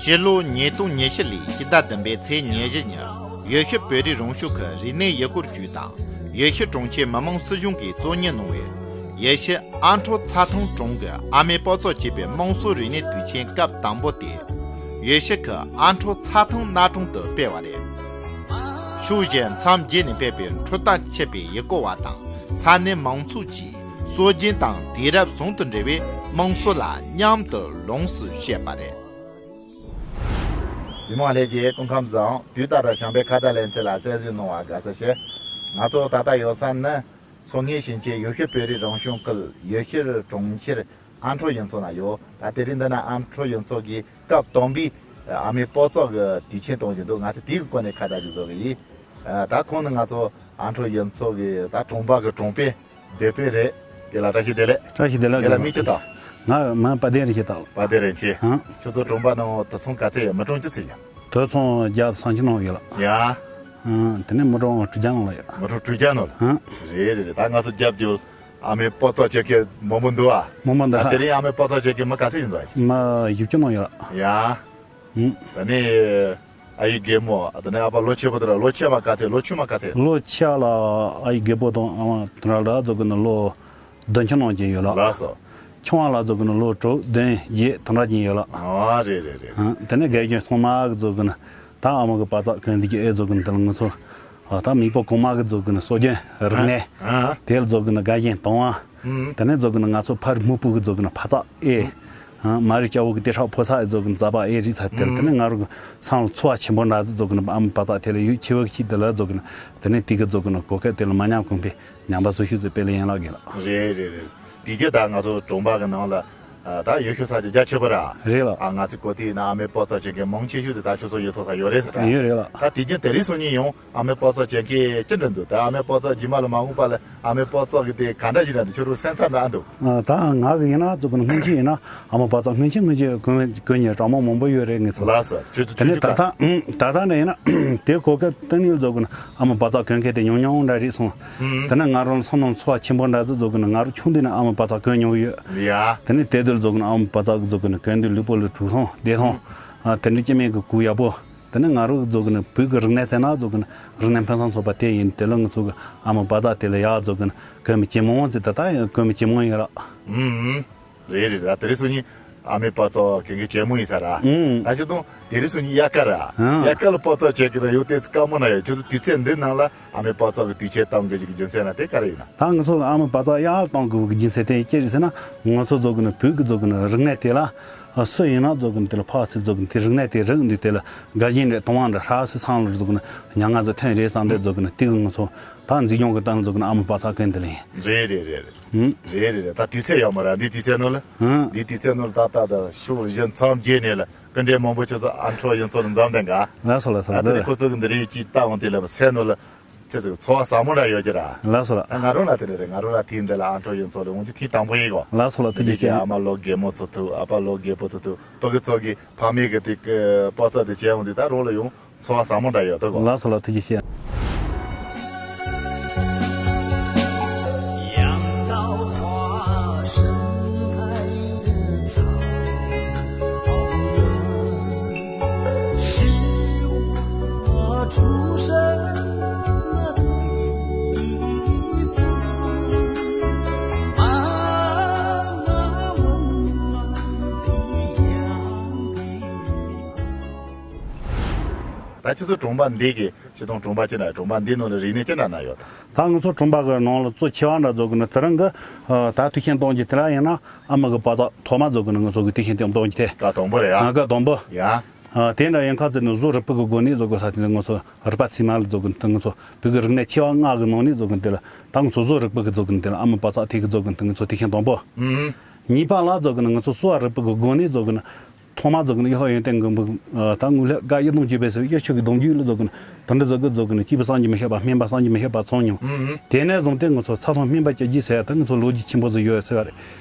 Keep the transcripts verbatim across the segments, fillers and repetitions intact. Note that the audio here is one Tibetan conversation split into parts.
སྤྱི་ལོ་ཉིས་སྟོང་ཉི་ཤུ་ལོའི་ཕྱི་ཟླ་བདུན་པའི་ཚེས་ཉེར་བཞི་ཉིན། ཡུལ་ཤུལ་བོད་རིགས་རང་སྐྱོང་ཁུལ་རིག་གནས་ཡུལ་སྐོར་ཅུས་དང་ཡུལ་ཤུལ་གྲོང་ཁྱེར་མི་དམངས་སྲིད་གཞུང་གིས་གཙོ་གཉེར་གནང་བའི་ཡུལ་ཤུལ་ཨ་འཕྲོ་ཚ་ཐང་གྲོང་གི་ཨ་མའི་པོ་ཙོ་ཅེས་པའི་དམངས་སྲོལ་རིག་གནས་དུས་ཆེན་སྐབས་དང་པོ་དེ། ཡུལ་ཤུལ་གྱི་ཨ་འཕྲོ་ཚ་ཐང་གནའ་གྲོང་དུ་སྤེལ་བ་རེད། ཕྱོགས་བཞི་མཚམས་བརྒྱད་ནས་ཕེབས་པའི་འཕྲོད་བསྟེན་ཆེད་པའི་ཡུལ་སྐོར་བ་དང་ས་གནས་མང་ཚོགས་ཀྱིས་སྲོལ་རྒྱུན་དང་དུས་རབས་ཟུང་དུ་འབྲེལ་བའི་དམངས་སྲོལ་ལ་མཉམ་དུ་ལོངས་སུ་སྤྱད་པ་རེད། གཟིགས་མོ་བ་ལྷན་རྒྱས་སྐུ་ཁམས་བཟང་། དུས་ལྟར་བྱམས་པའི་ཁ་བརྡ་ལེ་ཚན་ལ་གསན་བཞེས་གནང་བར་དགའ་བསུ་ཞུ། ང་ཚོ་ད་ལྟ་ཡོད་ས་ནི། མཚོ་སྔོན་ཞིང་ཆེན་ཡུལ་ཤུལ་བོད་རིགས་རང་སྐྱོང་ཁུལ་ཡུལ་ཤུལ་གྲོང་ཁྱེར་ཨ་འཕྲོ་གཞུང་ཚོགས་ན་ཡོད། ད་དེ་རིང་འདི་ན་ཨ་འཕྲོ་གཞུང་ཚོགས་ཀྱི་སྐབས་དང་པོའི་ཨ་མའི་པོ་ཙོ་གི་དུས་ཆེན་གཏོང་བཞིན་འདུག་ང་ཚོས་དེའི་སྐོར་ནས་ཁ་བརྡ་ཅིག་བཟོ་གི་ཡིན། ད་ཁོང་ནི་ང་ཚོ་ཨ་འཕྲོ་གཞུང་ཚོགས་ཀྱི་ད་གྲོང་པ་གི་གྲོང་དཔོན་སྡེ་དཔོན་རེད། དེ་ལ་བཀྲ་ཤིས་བདེ་ལེགས། བཀྲ་ཤིས་བདེ་ལེགས། དེ་ལ་མིང་ཅི་དང་། ང་མ་པ་དེ་རིན་ཆེ་དང་། པ་དེ་རིན་ཆེ། ཧང་། ཁྱོད་ཚོ་གྲོང་པ་ནང་དུད་ཚང་ག་ཚད་ཡོད། མི་གྲངས་ཅི་ཙམ་ཡོད། དུད་ཚང་བརྒྱ་དང་སུམ་ཅུ་ནང་ཡོད་ལ། ཡ། ཨང་། དེ་ནས་མི་གྲངས་དྲུག་བརྒྱ་ནང་ལ་ཡོད། མི་གྲངས་དྲུག་བརྒྱ་ནང་ལ། ཧང་། རེད་རེད་རེད། ད་ང་ཚོ་རྒྱབ་ཀྱི་ཨ་མའི་པོ་ཙོ་བྱེད་མཁན་མང་པོ་འདུག་ཨ། མང་པོ་འདུག་ཨ། དེ་རིང་ཨ་མའི་པོ་ཙོ་བྱེད་མཁན་མི་ག་ཚད་ཡིན་ཙང་། མི་བཞི་བཅུ་ནང་ཡོད་ལ། ཡ། ཧུམ། ད་ནི་ཨ་ཡེ་རྒན་མོ། ད་ནི་ཨ་ཕ་ལོ་ཆེ་པོ་དེ་ལ། ལོ་ཆེ་བ་ག་ཚད། ལོ་ཆུང་བ་ག་ཚད། ལོ་ཆེ་བ་ལ་ཨ་ཡེ་རྒན་པོ་དང་ཨ་མ་དེ་འདྲ་ལ་ཙོག་གི་ནི་ལོ་བདུན་ཅུ་ནང་ཅན་ཡོད་ལ། ལགས་སོ། ཆུང་བ་ལ་ཙོག་གི་ནི་ལོ་དྲུག་བདུན་བརྒྱད་དེ་འདྲ་ཅན་ཡོད་ལ། ཨ་རེད་རེད་རེད། ཧང་། དེ་ནས་དགེ་རྒན་ཚང་མ་གི་ཙོག་གི་ནི་ད་ཨ་མ་གི་པོ་ཙོ་གོན་འདི་གི་ཨེ་ཙོག་གི་ནི་དེ་ལ་ང་ཚོ་ཨ་ད་མེས་པོ་གོང་མ་གི་ཙོག་གི་ནི་སྲོལ་རྒྱུན་རིག་གནས། ཨ། དེ་ལ་ཙོག་གི་ནི་དགའ་ཞེན་གཏོང་བ། ཨུམ། དེ་ནས་ཙོག་གི་ནི་ང་ཚོ་ཕ་རི་སྨུག་པོ་གི་ཙོག་གི་ནི་ཕ་ཙོ་ཨེ། ཨ། མ་རི་སྐྱ་བོ་གི་ཏེ་ཧྲག་ཕོ་ས་ཨེ་ཙོག་གི་ནི་ཙ་པ་ཨེ་རི་ཚ་དེ་ལ། དེ་ནས་ང་རང་གི་སང་ལ་འཚོ་བ་ཆེན་པོ་འདྲ་ཙོག་གི་ནི་ཨ་མ་པོ་ཙོ་དེ་ལ་ཡུལ་ཆེ་བ་གི་ཆེད་དེ་ལ་ཙོག་གི་ནི། དེ་ནས་དེ་གི་ཙོག་གི་ནི་གོ་སྐབས་དེ་ལ་མ་ཉམས་གོང་འཕེལ་ཉམས་པ་སོ་ཤུ་ཙི་དཔེ་ལ་ཡན་ལག་གི་ལ། རེད་རེད་རེད། དེ་གི་ད་ང་ཚོ་གྲོང་པ་གི་ནང་ལ། ཨ། ད་ཡུལ་ཤུལ་ས་ཆ་རྒྱ་ཆེ་པོ་ར། རེད་ལ། ཨ། ང་ཚོའི་གོ་ཐིག་ན་ཨ་མའི་པོ་ཙོ་བྱེད་མཁན་མང་ཆེ་ཤོས་དེ་ད་ཁྱོད་ཚོ་ཡོད་ཚོ་ས་ཡོད་རེད་ཟེར་ར། ཡོད་རེད་ལ། ད་དེ་རྒྱུན་དེ་རིང་སང་ཉིན་ཡང་ཨ་མའི་པོ་ཙོ་བྱེད་མཁན་ཅི་འདྲ་འདུག་ད་ཨ་མའི་པོ་ཙོ་རྗེས་མ་ལ་མ་འོངས་པ་ལ་ཨ་མའི་པོ་ཙོ་གི་དེ་ག་འདྲ་ཞིག་འདྲ་འདུག་ཁྱོད་ཚོ་སེམས་འཚབ་འདྲ་ཨ་འདུག་ཨ། ད་ང་གི་ཡིན་ན་ཙོག་གི་ནི་སྔོན་ཆད་ཡིན་ན་ཨ་མ་པོ་ཙོ་སྔོན་ཆད་སྔོན་ཆད་གོན་གོན་མཁན་གྲོགས་མོ་མང་པོ་ཡོད་རེད་ངེད་ཚོ། ལགས་སོ། ཁྱོད་ཚོ་དེ་ནས་ཁྱོད་ད་ཚོ་ད་ད་ད་ནས་ཡིན་ན་དེ་གོ་སྐབས་སྟོན་ཡུལ་ཙོག་གི་ནི། ཨ་མ་པོ་ཙོ་གོན་མཁན་དེ་ཉུང་ཉུང་འདྲ་རེད་སོང་། ཨུམ། དེ་ནས་ང་རང་ཚོ་ནང་འཚོ་བ་ཆེན་པོ་འདྲ་ཟིག་ཙོག་གི་ནི་ང་རང་ཆུང་དུས་ནས་ཨ་མ་པོ་ཙོ་གོན་མྱོང་ཡོད། ཡ། དེ་ནས་དེ་དུས་ཙོག་གི་ནི་ཨ་མ་པོ་ཙོ་གི་ཙོག་གི་ནི་གོན་དུས་ལུས་པོ་ལ་དྲོད་ཐོང་བདེ་ཐོང་། ཨ། དེ་འདྲའི་སྐྱེ་དམན་གི་གུ་ཡག་པོ། དེ་ནས་ང་རང་ཙོག་གི་ནི་བོད་ཀྱི་རིག་གནས་ཟེར་ན་ཙོག་གི་ནི་རིག་གནས་ཕུན་སུམ་ཚོགས་པ་དེ་ཡིན། དེ་ལ་ང་ཚོ་གི་ཨ་མ་པོ་ཙོ་དེ་ལ་ཡག་ཙོག་གི་ནི་གོན་མི་ཇེ་མང་ཙི་ད་ལྟ་ཡང་གོན་མི་ཇེ་མང་ཡོད་ལ། ཨུམ། རེད་རེད་ར། དེ་རིང་སང་ཉིན་ཨ་མའི་པོ་ཙོ་གོན་མཁན་ཇེ་མང་ཡིན་ས་ར། ཨང་། ད་ཅི་དང་དེ་རིང་སང་ཉིན་དབྱར་ཁ་ར། ཨང་། དབྱར་ཁ་ལ་པོ་ཙོ་བྱེད་ཀྱི་ན་ཡོད་དེ་དཀའ་མོ་ན་ཡོད། ཁྱོད་ཚོ་དུས་ཚོད་འདི་ནང་ལ་ཨ་མའི་པོ་ཙོ་གི་དུས་ཆེན་གཏོང་དགོས་ཀྱི་རྒྱུ་མཚན་ན་དེ་ག་རེ་ཡིན་ན། ད་ང་ཚོ་ཨ་མའི་པོ་ཙོ་ཡར་གཏོང་དགོས་ཀྱི་རྒྱུ་མཚན་དེ་ཅི་རེད་ཟེར་ན། ང་ཚོ་ཙོག་གི་ནི་བོད་ཀྱི་ཙོག་གི་ནི་རིག་གནས་དེ་ལ་སུ་ཡིན་ན་ཙོག་གི་ནི་དེ་ལ་ཕར་ཚུར་ཙོག་གི་ནི་དེ་རིག་གནས་དེ་རིག་འདུག་དེ་ལ་དགའ་ཞེན་རེ་གཏོང་བ་འདྲ་ཧྲ་སི་སང་ལ་ཙོག་གི་ནི་ཉང་ང་ཚོ་ཐོན་རེ་བསམ་དེ་ཙོག་གི་ནི་དེ་གི་ང་ཚོ། ད་འཛིན་སྐྱོང་གི་སྟངས་ཙོག་གི་ནི་ཨ་མ་པོ་ཙོ་གོན་དེ་ལེན། རེད་རེད་རེད་རེད། ཧུམ། རེད་རེད་རེད། ད་དུས་ཚོད་ཡོད་མ་རེད་འདི་དུས་ཚོད་ནང་ལ། ཧུམ། འདི་དུས་ཚོད་ནང་ལ་ད་ལྟ་ད་ཕྱོགས་བཞི་མཚམས་བརྒྱད་ནས་ལ་སྐུ་མགྲོན་མང་པོ་ཁྱོད་ཚོ་ཨ་འཕྲོག་ཡིན་ཚོ་ལ་འཛོམས་དེ་འགའ། ལགས་སོ་ལགས་སོ་ད་ལགས་དེ་ནས་ཁོ་ཚོ་གི་འདི་རིགས་ཅིག་ལྟ་འོང་དེ་ལ་སེམས་ནང་ལ་ཁྱོད་ཚོ་གི་ཚོར་བ་ཟབ་མོ་འདྲ་ཡོད་ཀྱི་ར། ལགས་སོ་ལགས། ང་རང་ལ་དེ་རེད་རེད། ང་རང་ལ་དུས་འདི་ལ་ཨ་འཕྲོག་ཡིན་ཚོ་ལ་འོང་རྒྱུ་དུས་དང་པོ་ཡིན་གོ། ལགས་སོ་ལགས་ཐུགས་རྗེ་ཆེ། ཨ་མ་ལོ་རྒན་མོ་ཚོ་ཐུག་ཨ་ཕ་ལོ་རྒན་པོ་ཚོ་ཐུག་ཏོ་གི་ཚོ་གི་ཕ་མེས་གི་དེ་གི་པོ་ཙོ་དེ་བྱས་འོང་དེ་ད་རང་ལ་ཡོང་། ཚོར་བ་ཟབ་མོ་འདྲ་ཡོད་དོ་གོ། ལགས་སོ་ལགས་ཐུགས་རྗེ་ཆེ། ད་ཁྱེད་ཚོ་གྲོང་པ་འདི་གི་སྤྱི་བཏང་གྲོང་པ་ཅི་འདྲ། གྲོང་པ་འདི་ནང་ལ་རིག་གནས་ཅི་འདྲ་ན་ཡོད། ད་ང་ཚོ་གྲོང་པ་གི་ནང་ལ་གཙོ་ཆེ་བ་འདྲ་ཙོག་གི་ནི་དེ་རིང་གི་ད་དུས་ཆེན་གཏོང་རྒྱུ་དེ་ར་ཡིན་ན་ཨ་མ་གི་པོ་ཙོ་ཐོག་མ་ཙོག་གི་ནི་ང་ཚོ་གི་དུས་ཆེན་དེ་གཏོང་རྒྱུ་དེ། སྐབས་དང་པོ་རེད་ཡ། ང་སྐབས་དང་པོ། ཡ། དེ་འདྲ་ཡིན་ཁ་ཚིག་ནི་བཟོ་རིག་པ་གི་སྒོ་ནས་ཙོག་གི་ས་དེ་ནི་ང་ཚོ་རིག་པ་ཚིག་མ་ལ་ཙོག་གི་ནི་དེ་ང་ཚོ་བོད་ཀྱི་རིག་གནས་ཆེ་བ་ལྔ་གི་ནང་ནས་ཙོག་གི་ནི་དེ་ལ་ད་ང་ཚོ་བཟོ་རིག་པ་གི་ཙོག་གི་ནི་དེ་ལ་ཨ་མ་པོ་ཙོ་དེ་གི་ཙོག་གི་ནི་དེ་ང་ཚོ་དུས་ཆེན་དང་པོ། ཨུམ། གཉིས་པ་ལ་ཙོག་གི་ནི་ང་ཚོ་གསོ་བ་རིག་པ་གི་སྒོ་ནས་ཙོག་གི་ནི། ཐོག་མ་ཙོག་གི་ནི་ཡོད་ཡོན་ཏན་མགོན་པོ་ད་ངུ་ལྷ་བཀའ་ཡི་དམ་རྒྱུད་པའི་ཟེར་བའི་ཆོས་ཀྱི་གདུང་རྒྱུད་ལ་ཙོག་གི་ནི་དེ་འདྲ་ཙོག་གི་ཙོག་གི་ནི་སྐྱེས་བུ་བསམ་གྱིས་མི་ཁྱབ་པ་སྨན་པ་བསམ་གྱིས་མི་ཁྱབ་པ་ཚང་མྱོང་། ཨུམ། དེ་ནས་བཟུང་སྟེ་ང་ཚོ་ཚ་ཐང་སྨན་པ་སྐྱེ་རྒྱུ་ཟེར་ཡ་ད་ང་ཚོ་ལོ་རྒྱུས་ཆེན་པོ་ཟིག་ཡོད་ཟེར་བ་རེད།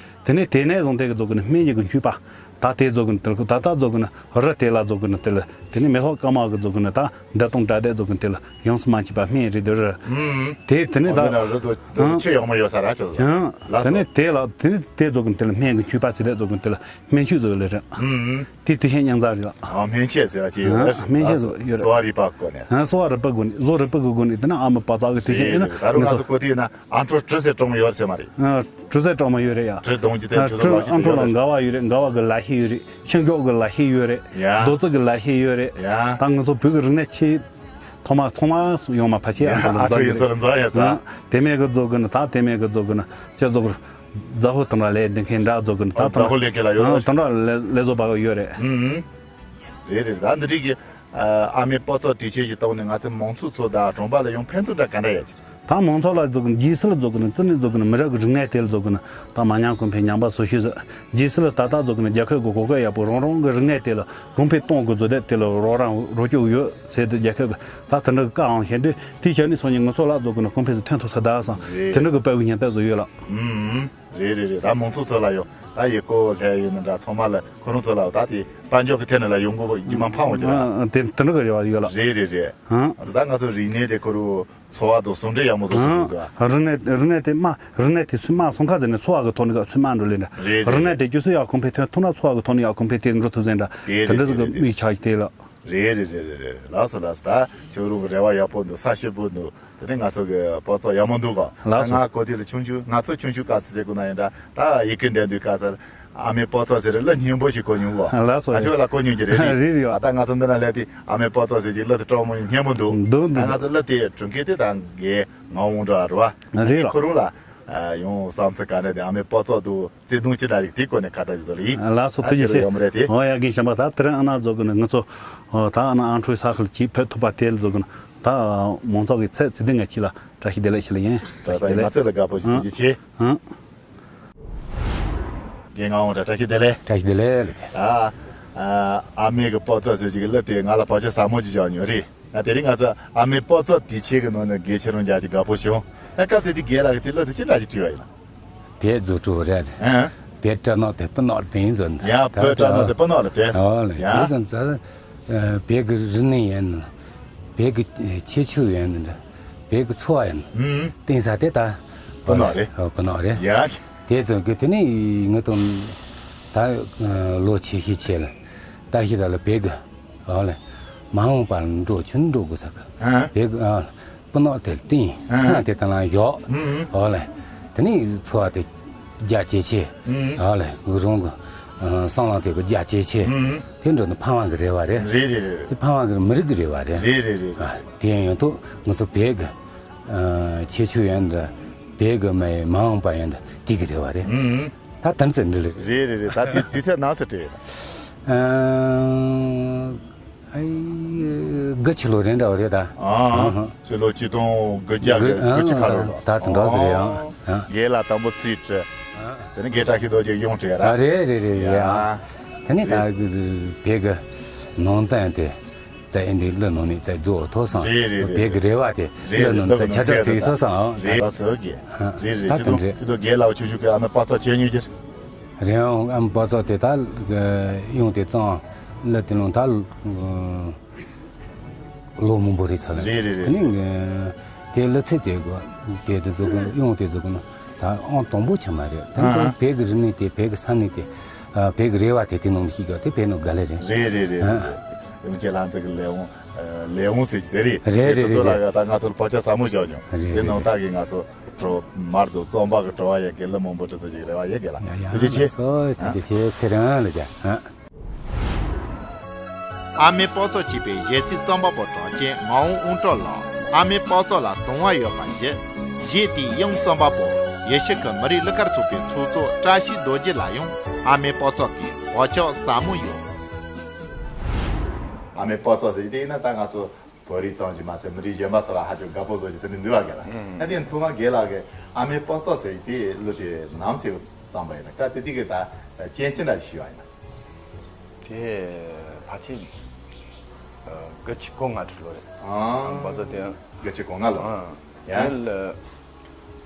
དེ་ནས་དེ་ནས་བཟུང་དེ་གི་རྫོགས་གི་ནི་སྨན་གྱི་གི་མཆོད་པ། ད་དེ་རྫོགས་གི་ནི་དེ་ད་ད་རྫོགས་གི་ནི་རི་དེ་ལ་རྫོགས་གི་ནི་དེ་ལ་དེ་ནས་མེ་ཏོག་དཀར་དམར་གི་རྫོགས་གི་ནི་ད་འདི་དང་འདྲ་དེ་རྫོགས་གི་ནི་དེ་ལ་ཡོངས་སུ་མ་མཆིས་པ་སྨན་རེད་དེ་རེད། ཨུམ། དེ་དེ་ནས་ད་འོ་འདི་ན་རི་དུ་ཨང་ཆེ་ཡོག་མ་ཡོད་ས་ར་ཆོག་ཨང་། ལ་དེ་ནས་དེ་ལ་དེ་ནས་དེ་རྫོགས་གི་ནི་དེ་ལ་སྨན་གྱི་མཆོད་པ་ཚེ་དེ་རྫོགས་གི་ནི་དེ་ལ་སྨན་མཆོད་རྫོགས་ལེ་རེད། ཨུམ། དེ་དུས་ཆེན་སྙིང་རྩ་རེད་ལ། ཨ་སྨན་ཆད་ཟེར་བ་ཅི་ཡོད་རེད། སྨན་ཆད་ཟོ་ཡོད་རེད། གསོ་བ་རིག་པ་སྐོར་ནས། ཨ་གསོ་བ་རིག་པ་སྒོ་ནས་བཟོ་རིག་པ་གི་སྒོ་ནས་དེ་ན་ཨ་མ་པ་ཙག་གི་དུས་ཆེན་ཨེ་ན་ད་རུང་ང་ཚོ་གོ་དུས་ན་ཨ་འཕྲོ་གྲི་ཟེར་གྲོང་ཡོད་ཟེར་མ་རེད། ཨ་གྲི་ཟེར་གྲོང་མ་ཡོད་རེད་ཡ། གྲི་གདོང་གི་དེ་ཨ་གྲི་ཨ་འཕྲོ་ལ་མགར་བ་ཡོད་རེད། མགར་བ་གི་ལ་ཤས་ཡོད་རེད། ཤིང་སྐྱོགས་གི་ལ་ཤས་ཡོད་རེད། ཡ། རྡོ་རྩིག་གི་ལ་ཤས་ཡོད་རེད། ཡ། ད་ང་ཚོ་བོད་ཀྱི་རིག་གནས་ཆེ་ཐོག་མ་ཚང་མ་ཡོང་མ་ཕལ་ཆེར་ཡ་ཨ་འཕྲོ་ཡིན་ཚུལ་ལ་འཛིན་ཡ་ས། དེ་མེད་གི་རྫོགས་གི་ནི་ད་དེ་མེད་གི་རྫོགས་གི་ནི་ཅི་རྫོགས་གི་རྫ་ཧོ་དང་འདྲ་ལས་འདི་མཁན་འདྲ་རྫོགས་གི་ནི་ད་ཨ་དང་འདྲ་ཧོ་ལས་མཁན་ལ་ཡོད་རེད། དང་འདྲ་ལས་ལས་བཟོ་པ་གི་ཡོད་རེད། ཨུམ། རེད་རེད། ད་འདི་རིགས་ཀྱི་ཨ་མའི་པོ་ཙོ་དུས་ཆེན་གྱི་སྟེང་ནས་ང་ཚོ་མང་ཚོགས་ཚོ་དང་གྲོང་པ་ལ་ཡང་ཕན་ཐོགས་འདྲ་ག་འདྲ་ཡོད་ཀྱི་རེད། ད་མང་ཚོགས་ལ་རྫོགས་གི་ནི་རྗེས་སུ་ལ་རྫོགས་གི་ནི་ཙི་ནས་རྫོགས་གི་ནི་མི་རབས་ཀྱི་རིག་གནས་དེ་ལ་རྫོགས་གི་ནི་ད་མ་ཉམས་གོང་འཕེལ་ཉམས་པ་སོ་ཤུལ་ཟིག་རྗེས་སུ་ལ་ད་ལྟ་རྫོགས་གི་ནི་རྒྱལ་ཁབ་ཀྱི་གོ་སྐབས་ཡག་པོ་རང་རང་གི་རིག་གནས་དེ་ལ་གོང་འཕེལ་གཏོང་དགོས་བཟོ་དེ་དེ་ལ་རོགས་རམ་རོགས་སྐྱོབ་ཡོད་ཟེར་ཏེ་རྒྱལ་ཁབ་ཀྱི་ད་དེ་འདྲ་གི་བཀའ་འང་བཤད་དུས་དེའི་ཆ་ནས་སོང་ཉིན་ང་ཚོ་ལ་རྫོགས་གི་ནི་གོང་འཕེལ་ཟིག་ཐོན་ཐུབ་ས་ད་སང་དེ་འདྲ་གི་དཔའ་བོའི་སྙན་ཐག་བཟོ་ཡོད་ལ། ཨུམ། རེད་རེད་རེད། ད་མང་ཚོགས་ཚོ་ལ་ཡོང་ད་ཡི་གོ་ལྷད་ཡོད་ན་འདྲ་ཚང་མ་ལ་ཁོ་རང་ཚོ་ལ་ད་དེ་དཔལ་འབྱོར་གྱི་ཐད་ནས་ལ་ཡོང་དགོས་རྒྱུ་མ་འཕངས་འོང་གི་རེད། ཨ་ཨ་དེ་དེ་འདྲ་གི་རེ་བ་ཡོད་ལ། རེད་རེད་རེད། ཨ་ད་ང་ཚོ་རིག་གནས་དེ་ཁོ་རུ་འཚོ་བ་དང་ཟུང་འབྲེལ་ཡག་མོ་བཟོ་ཐུབ་ཨ་འདུག་རིག་གནས་རིག་གནས་དེ་མ་རིག་གནས་དེ་ཚུལ་མ་སོང་ཁ་ཟེར་ནས་འཚོ་བ་གི་ཐོག་ནས་ག་ཚུལ་མ་འགྲོ་ལེ་འདྲ། རེད་རེད་རིག་གནས་དེ་རེད། རྒྱུ་སུ་ཡག་གོང་འཕེལ་ཐོན་ཐུབ་ན་འཚོ་བ་གི་ཐོག་ནས་ཡག་གོང་འཕེལ་དེ་འགྲོ་ཐུབ་ཟེར་འདྲ་དེ་དེ་འདྲ་རེད་ཟིག་རེད་གི་རེད་མིག་རེད། ཆགས་ཀྱི་དེ་ལ། རེད་རེད་རེད་རེད་རེད། ལགས་སོ་ལགས་སོ། ད་ཁྱོད་རང་གི་རེ་བ་ཡག་པོ་འདུག་ས་ཞིབ་པོ་འདུག་དེ་ནས་ང་ཚོ་གི་པོ་ཙོ་ཡག་མོ་འདུག་ག་ལགས་སོ། ང་གོ་དུས་ལ་ཆུང་ཆུང་ང་ཚོ་ཆུང་ཆུང་སྐབས་སུ་ཟེར་དགོས་ན་ཡིན་ད་ད་ཡི་གེ་འདོན་དུས་སྐབས་སུ་ཨ་མའི་པོ་ཙོ་ཟེར་རེད་གླུ་སྙན་པོ་ཞིག་གོ་མྱོང་གོ་ལགས་སོ། ཨ་ཆོས་ལ་གོ་མྱོང་གི་རེད་རེད། རེད་རེད། ཨ་ད་ང་ཚོ་འདི་ན་སླེབས་དུས་ཨ་མའི་པོ་ཙོ་ཟེར་ཅིག་གླུ་དེ་སྤྲོ་མོ་སྙན་པོ་འདུག་འདུག་ད་འདུག་ང་ཚོ་གླུ་དེ་གྲུབ་མཁན་དེ་ད་རྒན་ངག་དབང་སྒྲོལ་དབང་རེད་བ། རེད་ལ། ཁོ་རང་ལ་ཡང་བསམ་ཚུལ་ག་འདྲ་དེ་ཨ་མའི་པོ་ཙོ་དུ་བརྩེ་དུང་ཅི་འདྲ་རིགས་དེའི་སྐོར་ནས་ཁ་བརྡ་ཞིག་བཟོ་ལ་ཡིན། ལགས་སོ། ཨ་ཐུགས་རྗེ་ཆེ། ཡོད་མ་རེད་དེ། ཨོ་ཡ་རྒན་བྱམས་པ་ད་དེ་རིང་ཨ་ན་རྫོགས་གི་ནི་ང་ཚོ་ཨོ་ད་ཨ་ན་ཨང་ཁྲོའི་ས་ཁུལ་གྱིས་ཕེབས་ཐུབ་པ་དེ་ལ་རྫོགས་གི་ནི་ད་མང་ཚོགས་ཀྱི་ཚེ་ཚེ་འདི་ངས་ཁྱེད་ལ་བཀྲ་ཤིས་བདེ་ལེགས་ཞུ་ལ་ཡིན། ད་ད་ཡིན་ང་ཚོ་ལ་དགའ་པོ་ཞིག་ཐུགས་རྗེ་ཆེ། ཨང་། རྒན་ངག་དབང་ད་བཀྲ་ཤིས་བདེ་ལེགས། བཀྲ་ཤིས་བདེ་ལེགས་ལ་དེ། ད་ཨ་མའི་གི་པོ་ཙོ་ཟེར་ཞིག་གི་གླུ་དེ་ང་ལ་བག་ཆགས་ཟབ་མོ་ཅིག་བཞག་མྱོང་རེད། ང་དེ་རིང་ང་ཚོ་ཨ་མའི་པོ་ཙོ་དུས་ཆེན་གི་ནང་ནས་དགེ་ཆེ་རང་རྒྱ་ཅིག་དགའ་པོ་བྱུང་། ཨ་སྐབས་དེ་དུས་རྒན་ལགས་ཀྱིས་དེ་གླུ་དེ་ཅི་འདྲ་ཞིག་བྲིས་པ་ཡིན་ན། བོད་རྫུ་འཕྲུལ་རེད། ཨ། བོད་སྤྲ་ནག་དེ་སྤུ་ནག་ལ་བསྟན་ཟེར་འདུག་ཡ་བོད་སྤྲ་ནག་དེ་སྤུ་ནག་ལ་བསྟན། ཨོ་ལེ། ཡ་དེ་ཙམ་ཙམ་བོད་ཀྱི་རིག་གནས་ཡིན་ནོ། བོད་ཀྱི་ཁྱད་ཆོས་ཡིན་ནོ། བོད་ཀྱི་འཚོ་བ་ཡིན་ནོ། ཨུམ། བསྟན་ས་དེ་ད། སྤུ་ནག་རེད། ཨོ་སྤུ་ནག་རེད། ཡ། དེ་ཙམ་གྱི་དེ་ནས་ངས་དང་། ད་ལོ་ཆེ་ཤས་ཆེ་ལ། ད་ཤི་ད་ལ་བོད་ཀྱི། ཨོ་ལེ། མ་འོངས་པར་འགྲོ་ཆུན་འགྲོ་དགོས་ས་གི། ཨ། བོད་ཀྱི་ཨ། སྤུ་ནག་དེ་བསྟན། ཨ། ས་དེ་དང་ལ་བཞག་ཨུམ། ཨོ་ལེ། དེ་ནས་འཚོ་བ་དེ་རྒྱ་ཇེ་ཆེ། ཨུམ། ཨོ་ལེ། རང་གི་བསམ་བློ་དེ་གི་རྒྱ་ཇེ་ཆེ། ཨུམ། དེ་འདྲ་ནི་ཕ་མ་གི་རེ་བ་རེད། རེད་རེད་རེད། དེ་ཕ་མ་གི་མི་རིགས་ཀྱི་རེ་བ་རེད། རེད་རེད་རེད། ཨ། དེ་ཡང་ཡོད་དུས་ང་ཚོ་བོད་ཀྱི་ཁྱད་ཆོས་ཡིན་འདྲ། བོད་ཀྱི་མ་མ་འོངས་པ་ཡིན་འདྲ་དེ་གི་རེ་བ་རེད། ཨུམ། ད་དམ་ཚིག་འདི་ལས། རེད་རེད་རེད། ད་དུས་དུས་ཚོད་ནང་སུ་བྲིས་ཡོད། ཨ་ཨི་དགུ་བཅུ་ལོ་རེད་འདྲ་བ་རེད་ད། ཨ་ཨ་ཕྱི་ལོ་ཆིག་སྟོང་དགུ་བརྒྱ་དགུ་ཨ་དགུ་བཅུ་ཁ་ལོ་ལ། ད་དེ་འདྲ་ཟེར་ཡང་། ཨ་རྒན་ལགས་དང་པོ་རྩིས་བྲིས། ཨ་དེ་ནས་རྒན་བཀྲ་ཤིས་རྡོ་རྗེ་ཡང་བྲིས་ར། ཨ་རེད་རེད་རེད་རེད། ཨ་ཡ་དེ་ནས་ད་རེད། བོད་ཀྱི་ནང་བསྟན་དེ། ཙ་ཨེ་འདི་གླུ་ནང་ནས་ཙ་རྫོགས་ཐོག་སང་རེད་རེད་རེད། བོད་ཀྱི་རེ་བ་དེ་རེད་གླུ་རེད། ནང་ནས་ཙ་ཁྱབ་བསྒྲགས་བྱེད་ཐོག་སང་། རེད་ད་ཟེར་གི། ཨ་རེད་རེད། ད་ཁྱེད་དེ་ཚོ་འདྲ། ཁྱེད་ཚོ་རྒན་ལགས་ཆུང་ཆུང་གི་ཨ་མའི་པ་ཚོ་བྱས་མྱོང་གི། རེད་ཨང་། ཨ་མའི་པ་ཚོ་དེ་ད་གཡུང་དེ་གཙང་གླུ་དེ་ནང་ད་ལོ་མང་པོ་རེད་ཚར་ལ། རེད་རེད་རེད། དེ་ནས་དེ་གླུ་ཚིག་དེ་གོ་དེ་དེ་ཚོ་གི་གཡུང་དེ་ཚོ་གི་ན་ད་ཨང་དང་པོ་ཆགས་མ་རེད། ད་ཨ་ཚོ་ཨ་བོད་ཀྱི་རིག་གནས་དེ་བོད་ཀྱི་ས་གནས་དེ། ཨ་བོད་ཀྱི་རེ་བ་དེ་དེ་ནང་ཞིག་གི་དེ་བོད་ནང་ག་ལེ་རེད། རེད་རེད་རེད། ཨ་རེད་རེད། ཡོང་ཆེད་ལ་ཚིག་གི་ལས་འོང་། ལས་འོང་ཟེར་གྱི་དེ་རེད། རེད་རེད་རེད་རེད། ད་ང་ཚོར་བག་ཆགས་ཟབ་མོ་བཞག་བྱུང་། རེད་རེད། དེ་ནང་ལྟ་གི་ང་ཚོ་གྲོ་མར་དུ་རྩོམ་པ་གི་བྲོ་བ་ཡོད་གི་གླུ་མང་པོ་འབྲི་ཐུབ་ཀྱི་རེ་བ་ཡོད་གི་ལ། ཡ་ཡ་ཐུགས་རྗེ་ཆེ། ལགས་སོ། ཐུགས་རྗེ་ཆེ། ཚེ་རིང་ལ་རྒྱ། ཨ། ཨ་མའི་པ་ཚོ་ཅེས་པའི་གཞས་ཚིག་རྩོམ་པ་པོ་གྲགས་ཅན་ངག་དབང་དབང་གྲགས་ལགས་ཨ་མའི་པ་ཚོ་ལ་དུང་བ་ཡོད་པ་བཞི། གཞས་དེའི་དབྱངས་རྩོམ་པ་པོ་ཡེ་ཤུ་ཁ་མི་རིགས་གླུ་གར་ཚོགས་པའི་ཚོགས་གཙོ་བཀྲ་ཤིས་རྡོ་རྗེ་ལ་ཡང་ཨ་མའི་པ་ཚོ་གི་བག་ཆགས་ཟབ་མོ་ཡོད། ཨ་མའི་པ་ཚོ་ཟེར་དེ་ཡིན་ན་ད་ང་ཚོ་བོད་རིགས་ཙམ་ཞིག་མ་ཚད་མི་རིགས་གཞན་པ་ཚོ་ལ་ཧ་ཅང་དགའ་པོ་བཟོ་རྒྱུ་དེ་འདྲ་འདུག་བ་ག་ལ། ཨ་དེ་ཐུག་ང་རྒན་ལགས་ཀྱིས་ཨ་མའི་པ་ཚོ་ཟེར་དེ་གླུ་དེ་ནམ་ཚེ་བརྩམས་པ་ཡིན་ན་སྐབས་དེ་དུས་ཀྱི་ད་རྐྱེན་ཅི་འདྲ་ཞིག་བྱུང་བ་ཡིན་ན། དེ་ཕལ་ཆེར་དགུ་བཅུ་གོ་ལྔ་དྲུག་ལོ་རེད། ཨང་། པ་ཚོ་དེ། དགུ་བཅུ་གོ་ལྔ་ལོ། ཨང་། ཡ།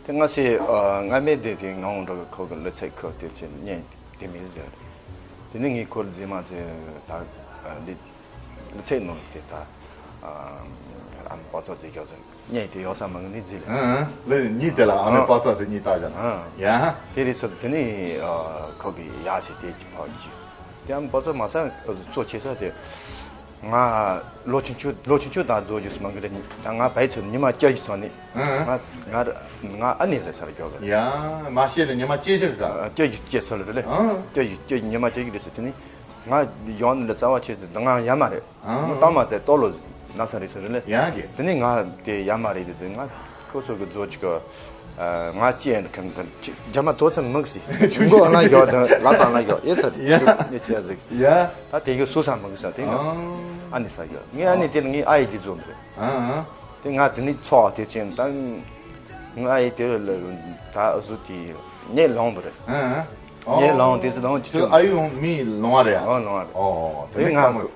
དེ་ལ་ སྔ་སེ་ཨ་སྔ་མའི་དེ་དེ་ངག་དབང་སྒྲོལ་དཀར་ཁོ་གི་ལི་ཚད་ཁོ་དེ་ཚེ་བརྙན་དེ་མི་ཟེར། དེ་ནི་ངས་ཁོར་རྫུན་མ་ཚེ་ད་ཨ་འདི་ལི་ཚད་ནོར་དེ་ད་ཨ་ཨ་མ་པ་ཚོ་རྫི་ཁྱོད་ཚོ་བརྙན་དེ་ཡོད་ས་མང་ནི་རྫི་ལ། ཨང་ཨང་། ལི་གཉིས་དེ་ལ་ཨ་མའི་ཨ་པ་ཚོ་ཚེ་གཉིས་བཏགས་བཞག་ན། ཨང་། ཡ། དེ་རེད་ཟེར། དེ་ནི་ཨ་ཁོ་གི་ཡ་ཟེར་དེ་ཅི་ཕ་ཅི། དེ་ཨ་མ་པ་ཚོ་མ་ཚང་གཙོ་ཆེ་ས་དེ། ང་ལོ་ཆུང་ཆུང་ལོ་ཆུང་ཆུང་དང་རྫོགས་རྒྱུ་སུ་མང་གི་རེད། ད་ང་བས་ཚོད་ཉི་མ་བཅུ་བཞི་སོང་ནི། ཨང་། ང་ང་ང་ཨ་ནེ་ཟེར་སར་རྒྱོག་གི། ཡ། མ་ཤེས་ནས་ཉི་མ་བཅུ་བཞི་ག་བཅུ་བཞི་བཅུ་སོང་ལ་རེད་ལེ། ཨང་། བཅུ་བཞི་བཅུ་ཉི་མ་བཅུ་བཞི་རེད་ཟེར། དེ་ནི་ང་ཡོང་ནི་ལ་རྩ་བ་ཆེ་ཟེར། ད་ང་ཡ་མ་རེད། ཨང་། ང་ཏང་མ་ཚད་ལྟོ་ལོ་ན་ས་རེད་ཟེར་རེད་ལེ། ཡ་གི། དེ་ནི་ང་དེ་ཡ་མ་རེད་དེ་ང་ཁོ་ཚོ་གི་རྫོགས་ཅིག་གི་ང་ཅི་ཡན་གང་གང་ཅི་རྒྱ་མ་དོ་ཚན་མིག་སི་མགོ་ན་ཡོད་དང་ལ་དང་ན་ཡོད་ཡེ་ཚར་ཡ། ཉེ་ཆེ་ཟིག་ཡ། ད་དེ་གི་སུ་ས་མིག་ས་དེ་ང་ཨང་། ཨ་ནི་ས་ཡོད། ངའི་ཨ་ནི་དེ་ལ་ངའི་ཨ་ཡི་དེ་རྫོགས་མི་རེད། ཨང་ཨང་། དེ་ང་དེ་ནི་ཚོགས་དེ་ཅན་ད་ང་ཨ་ཡི་དེ་ལ་ད་ཨ་སུ་དེ་ངས་ལོང་དུ་རེད། ཨང་ཨང་། ངས་ལོང་དེ་ཚོ་ལོང་ཅི་ཁྱོད་ཨ་ཡུ་མི་ལོང་བ་རེད་ཨ། ཨོ་ལོང་བ་རེད། ཨོ་དེ་དེ་ནི་ང་ཁ་མོ།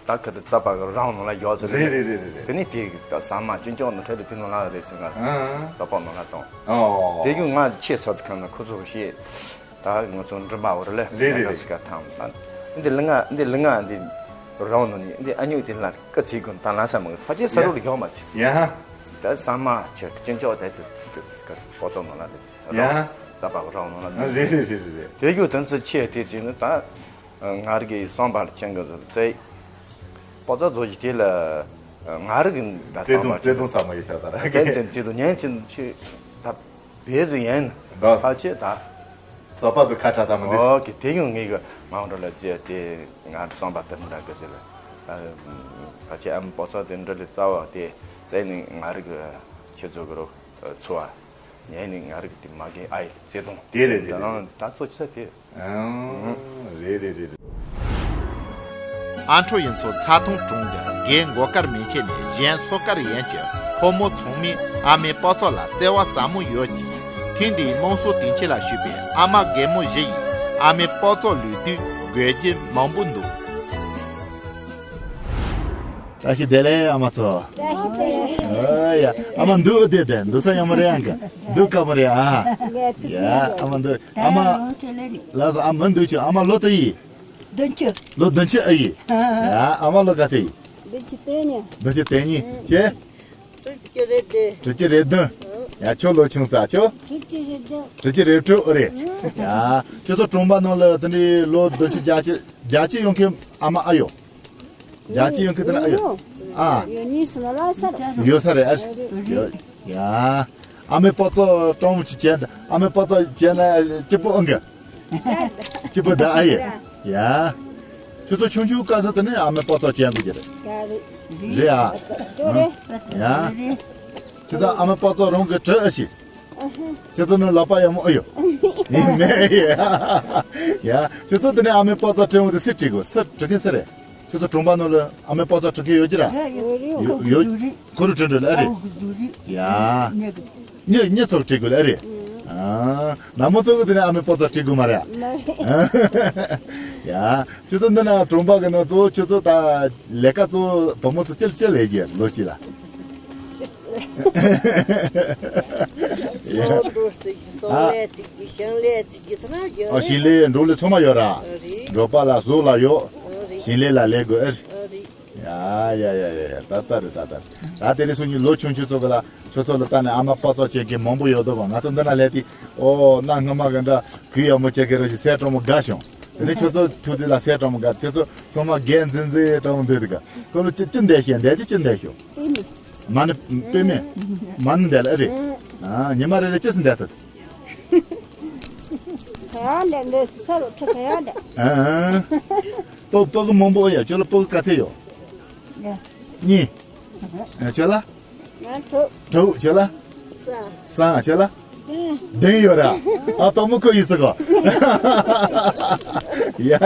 ད་ཁ་དུ་རྩ་བ་གི་རང་ནང་ལ་ཡོད་ཟེར། རེད་རེད་རེད་རེད་རེད། དེ་ནི་དེ་ད་ཟ་མ་ཅུན་ཅོག་ནང་ཁྲལ་དུ་དེ་ནང་ལ་རེད་ཟེར། ང་ཨང་རྩ་བ་ནང་ལ་གཏོང་། ཨོ་དེ་གི་ང་ཆེ་ས་དུ་ཁང་ན་ཁོ་ཚོ་ཤེས། ད་ང་ཚོ་འགྲིམ་པ་འོ་རེད་ལེ། རེད་རེད་རེད། ད་ཤི་ཀ་ཐང་ད་འདི་ལི་ང་འདི་ལི་ང་འདི་རང་ནང་ནི་འདི་ཨ་ཉུག་དེ་ལ་ཀ་ཚིག་གོ་ད་ལ་ས་མ་ཕ་ཅེ་ས་རུ་ལ་ཡོད་མ་ཚིག་ཡ། ད་ཟ་མ་ཆེ་ཅུན་ཅོག་དེ་དུ་ཀ་ཀ་ཀོ་ཚོ་ནང་ལ་རེད། ཡ། རྩ་བ་གི་རང་ནང་ལ་རེད་རེད་རེད་རེད། དེ་གི་དོན་ཚུལ་ཆེ་དེ་ཚིག་ནི་ད། ང་རིག་གི་བསམ་པར་ཅན་གི་རྩེ། པོ་ཙ་རྫོགས་ཀྱི་དེ་ལ་ང་རིག་གི་ད་བརྩེ་དུང་བསམ་པར་བརྩེ་དུང་ཟབ་མོ་ཡོད་ཤག་ད་ར། བཙན་བཙན་བརྩེ་དུང་ཉན་ཅིན་ཆི་ད་བེ་ཟི་ཡན་ད་ཕ་ཆེ་ད། རྩ་བ་དུ་ཁ་ཁྲ་ད་མི་འདུག་ཨོ་ཀེ། དེ་ཡང་ངེད་གི་མང་འགྲོ་ལ་བརྩེ་དེ་ང་བསམ་པ་དེ་འདྲ་གི་ཟེར་ལ། ཕ་ཆེ་ཨམ་པོ་ཙ་དེ་འདྲ་ལ་རྩ་བ་དེ་བཙན་ནི་ང་རིག་གི་ཁྱེད་ཚོ་གི་རོ་འཚོ་བ། ཉན་ནི་ང་རིག་གི་དེ་མ་གི་ཨའི་བརྩེ་དུང་དེ་རེད་དེ་རེད། ད་ཚོ་ཆ་དེ། ཨང་། རེད་རེད་རེད་རེད། ཨ་འཕྲོ་ཡུལ་ཚོ་ཚ་ཐུང་གྲོང་གི་རྒན་མགོ་དཀར་མན་ཆད་ནས་གཞན་སོ་དཀར་ཡན་གྱི་ཕོ་མོ་ཚང་མས་ཨ་མའི་པོ་ཙ་ལ་བརྩེ་བ་ཟབ་མོ་ཡོད་ཅིང་། ཐེངས་འདིའི་དམངས་སྲོལ་དུས་ཆེན་ལ་ཞུགས་པའི་ཨ་མ་རྒན་མོ་བཞི་ཡིས་ཨ་མའི་པོ་ཙ་ལུས་དུས་དགོས་རྒྱུ་མང་པོ་འདུག་བཀྲ་ཤིས་བདེ་ལེགས་ཨ་མ་ཚོ། བཀྲ་ཤིས་བདེ་ལེགས། ཨོ་ཡ། ཨ་མ་འདུག་བསྡད་དེ་འདུག་ས་ཡང་མ་རེད་ཡང་གི་འདུག་ག་མ་རེད་ཨ། ཡ་ཨ་མ་འདུག་ཨ་མ། ལགས་སོ་ཨ་མ་འདུག་ཆུ་ཨ་མ་ལོ་དུ་ཡིས། བདུན་ཅུ། ལོ་བདུན་ཅུ་ཨ་ཡིས། ཡ་ཨ་མ་ལོ་ག་ཚད་ཡིས། བདུན་ཅུ་དོན་གཉིས། བདུན་ཅུ་དོན་གཉིས་ཆེ། དྲུག་ཅུ་རེ་བདུན། དྲུག་ཅུ་རེ་བདུན། ཡ་ཁྱོད་ལོ་ཆུང་ཙག་ཁྱོད། དྲུག་ཅུ་རེ་བདུན། དྲུག་ཅུ་རེ་དྲུག་ཨོ་རེད། ཡ་ཁྱོད་ཚོ་གྲོང་པ་ནང་ལ་དེ་འདྲའི་ལོ་བདུན་ཅུ་བརྒྱད་ཅུ་བརྒྱད་ཅུ་ཡོང་མཁན་ཨ་མ་ཨ་ཡོད། བརྒྱད་ཅུ་ཡོང་གི་དེ་ན་ཨ་ཡོད། ཨ། ཡོད་གཉིས་སུ་ན་ལ་ས་རེད། ཡོད་ས་རེད་ཨ། ཡོད་ཡ། ཨ་མའི་པོ་ཙ་སྤྲང་མོ་ཅིག་བྱས་ན་ཨ་མའི་པོ་ཙ་བྱས་ན་སྐྱིད་པོ་ཨང་གི་སྐྱིད་པོ་ད་ཨ་ཡེ། ཡ། ཁྱོད་ཚོ་ཆུང་ཆུང་སྐབས་སུ་དེ་ནས་ཨ་མའི་པོ་ཙ་བྱས་དགོས་ཀྱི་རེད། རེད་ཨ། ཡ། ཁྱོད་ཚོ་ཨ་མའི་པོ་ཙ་རང་གི་བྲི་ཨ་ཤི། ཁྱེད་ཚོ་ནི་ལག་པ་ཡག་མོ་ཨེ་ཡོད། ཡིན་མེད་ཡ། ཁྱེད་ཚོ་དེ་ནས་ཨ་མའི་པོ་ཙ་བྲི་འོང་དུས་སུས་བྲི་དགོས། སུ་བྲི་མཁན་སུ་རེད། ཁྱེད་ཚོ་གྲོང་པ་ནང་ལ་ཨ་མའི་པོ་ཙ་བྲི་མཁན་ཡོད་ཀྱི་ར། ཡོད་ཡོད། ཁོ་རུ་བྲི་འགྲོ་ལ་ཨེ་རེད། ཡ། ཉེ་ཉེ་ཚོར་བྲི་དགོས་ལ་ཨེ་རེད། ཨ། ནག་མོ་ཚོ་གི་དེ་ནས་ཨ་མའི་པོ་ཙ་བྲི་དགོས་མ་རེད། ཡ། ཁྱེད་ཚོ་འདི་ན་གྲོང་པ་གི་ནང་ཚོ་ཁྱེད་ཚོ་ད་ལས་ཀ་ཚོ་བུ་མོ་ཚོ་ཅི་ལ་ཅི་ལས་ཀྱི་ལོ་གཅིག་ལ། ཟོག་འགྲོ་ཟེར་གྱི་ཟོག་ལས་ཚིག་གི་ཞིང་ལས་ཚིག་གི་ཐ་རྒྱུ་ཨ་ཞིང་ལས་འབྲོག་ལས་ཚང་མ་ཡོད་ར། རེད། འབྲོག་པ་ལ་ཟོག་ལ་ཡོད། རེད། ཞིང་ལས་ལ་ལས་དགོས་ཨེ། རེད། ཡ་ཡ་ཡ་ཡ་ད་ལྟ་རེད་ད་ལྟ་རེད། ད་དེ་རིང་སང་ཉིན་ལོ་ཆུང་ཆུང་ཚོ་གི་ལ་ཁྱོད་ཚོ་ལ་ལྟ་ནས་ཨ་མ་པ་ཚོ་བྱེད་མཁན་མང་པོ་ཡོད་དོ་བ། ང་ཚོ་འདི་ན་ལས་དེ་ཨོ་གནའ་སྔ་མ་གི་འདྲ་གུས་ཡག་མོ་བྱེད་མཁན་རོ་ཞིག་སེ་གྲོང་མོ་དགའ་བྱུང་། དེ་ནས་ཁྱོད་ཚོ་ཐུག་དུས་ལ་སེ་གྲོང་མོ་དགའ། ཁྱོད་ཚོ་ཚང་མ་རྒན་འཛིན་འཛིན་གྲོང་མོ་འདུག་དུ་ག་ཁོ་ལོ་ཅི་ཅི་འདས་ཤེས་འདས་ཀྱི་ཅི་འདས་ཤོག་མ་ནི་པེ་མེ། མ་ནི་འདས་ལ་ཨེ་རེད། ཨ་ཉི་མ་རེ་རེ་ཅི་སི་འདས་ཐུབ། ག་ཡང་འདས་འདས་སུ་ཚ་རུ་ཁྲི་ག་ཡང་འདས། ཨ་ཨ། སྤུ་སྤུ་གུ་མང་པོ་ཡོད། ཁྱོད་ལ་སྤུ་གུ་ག་ཚད་ཡོད། གཉིས། ཨ་ཁྱོད་ལ། ང་དྲུག་དྲུག་ཁྱོད་ལ། གསུམ། གསུམ་ཁྱོད་ལ། བདུན། བདུན་ཡོད་ར། ཨ་དོ་མོ་ཁོ་ཡིན་ཟེར་གོ་ཡ་ཡ་ཡ།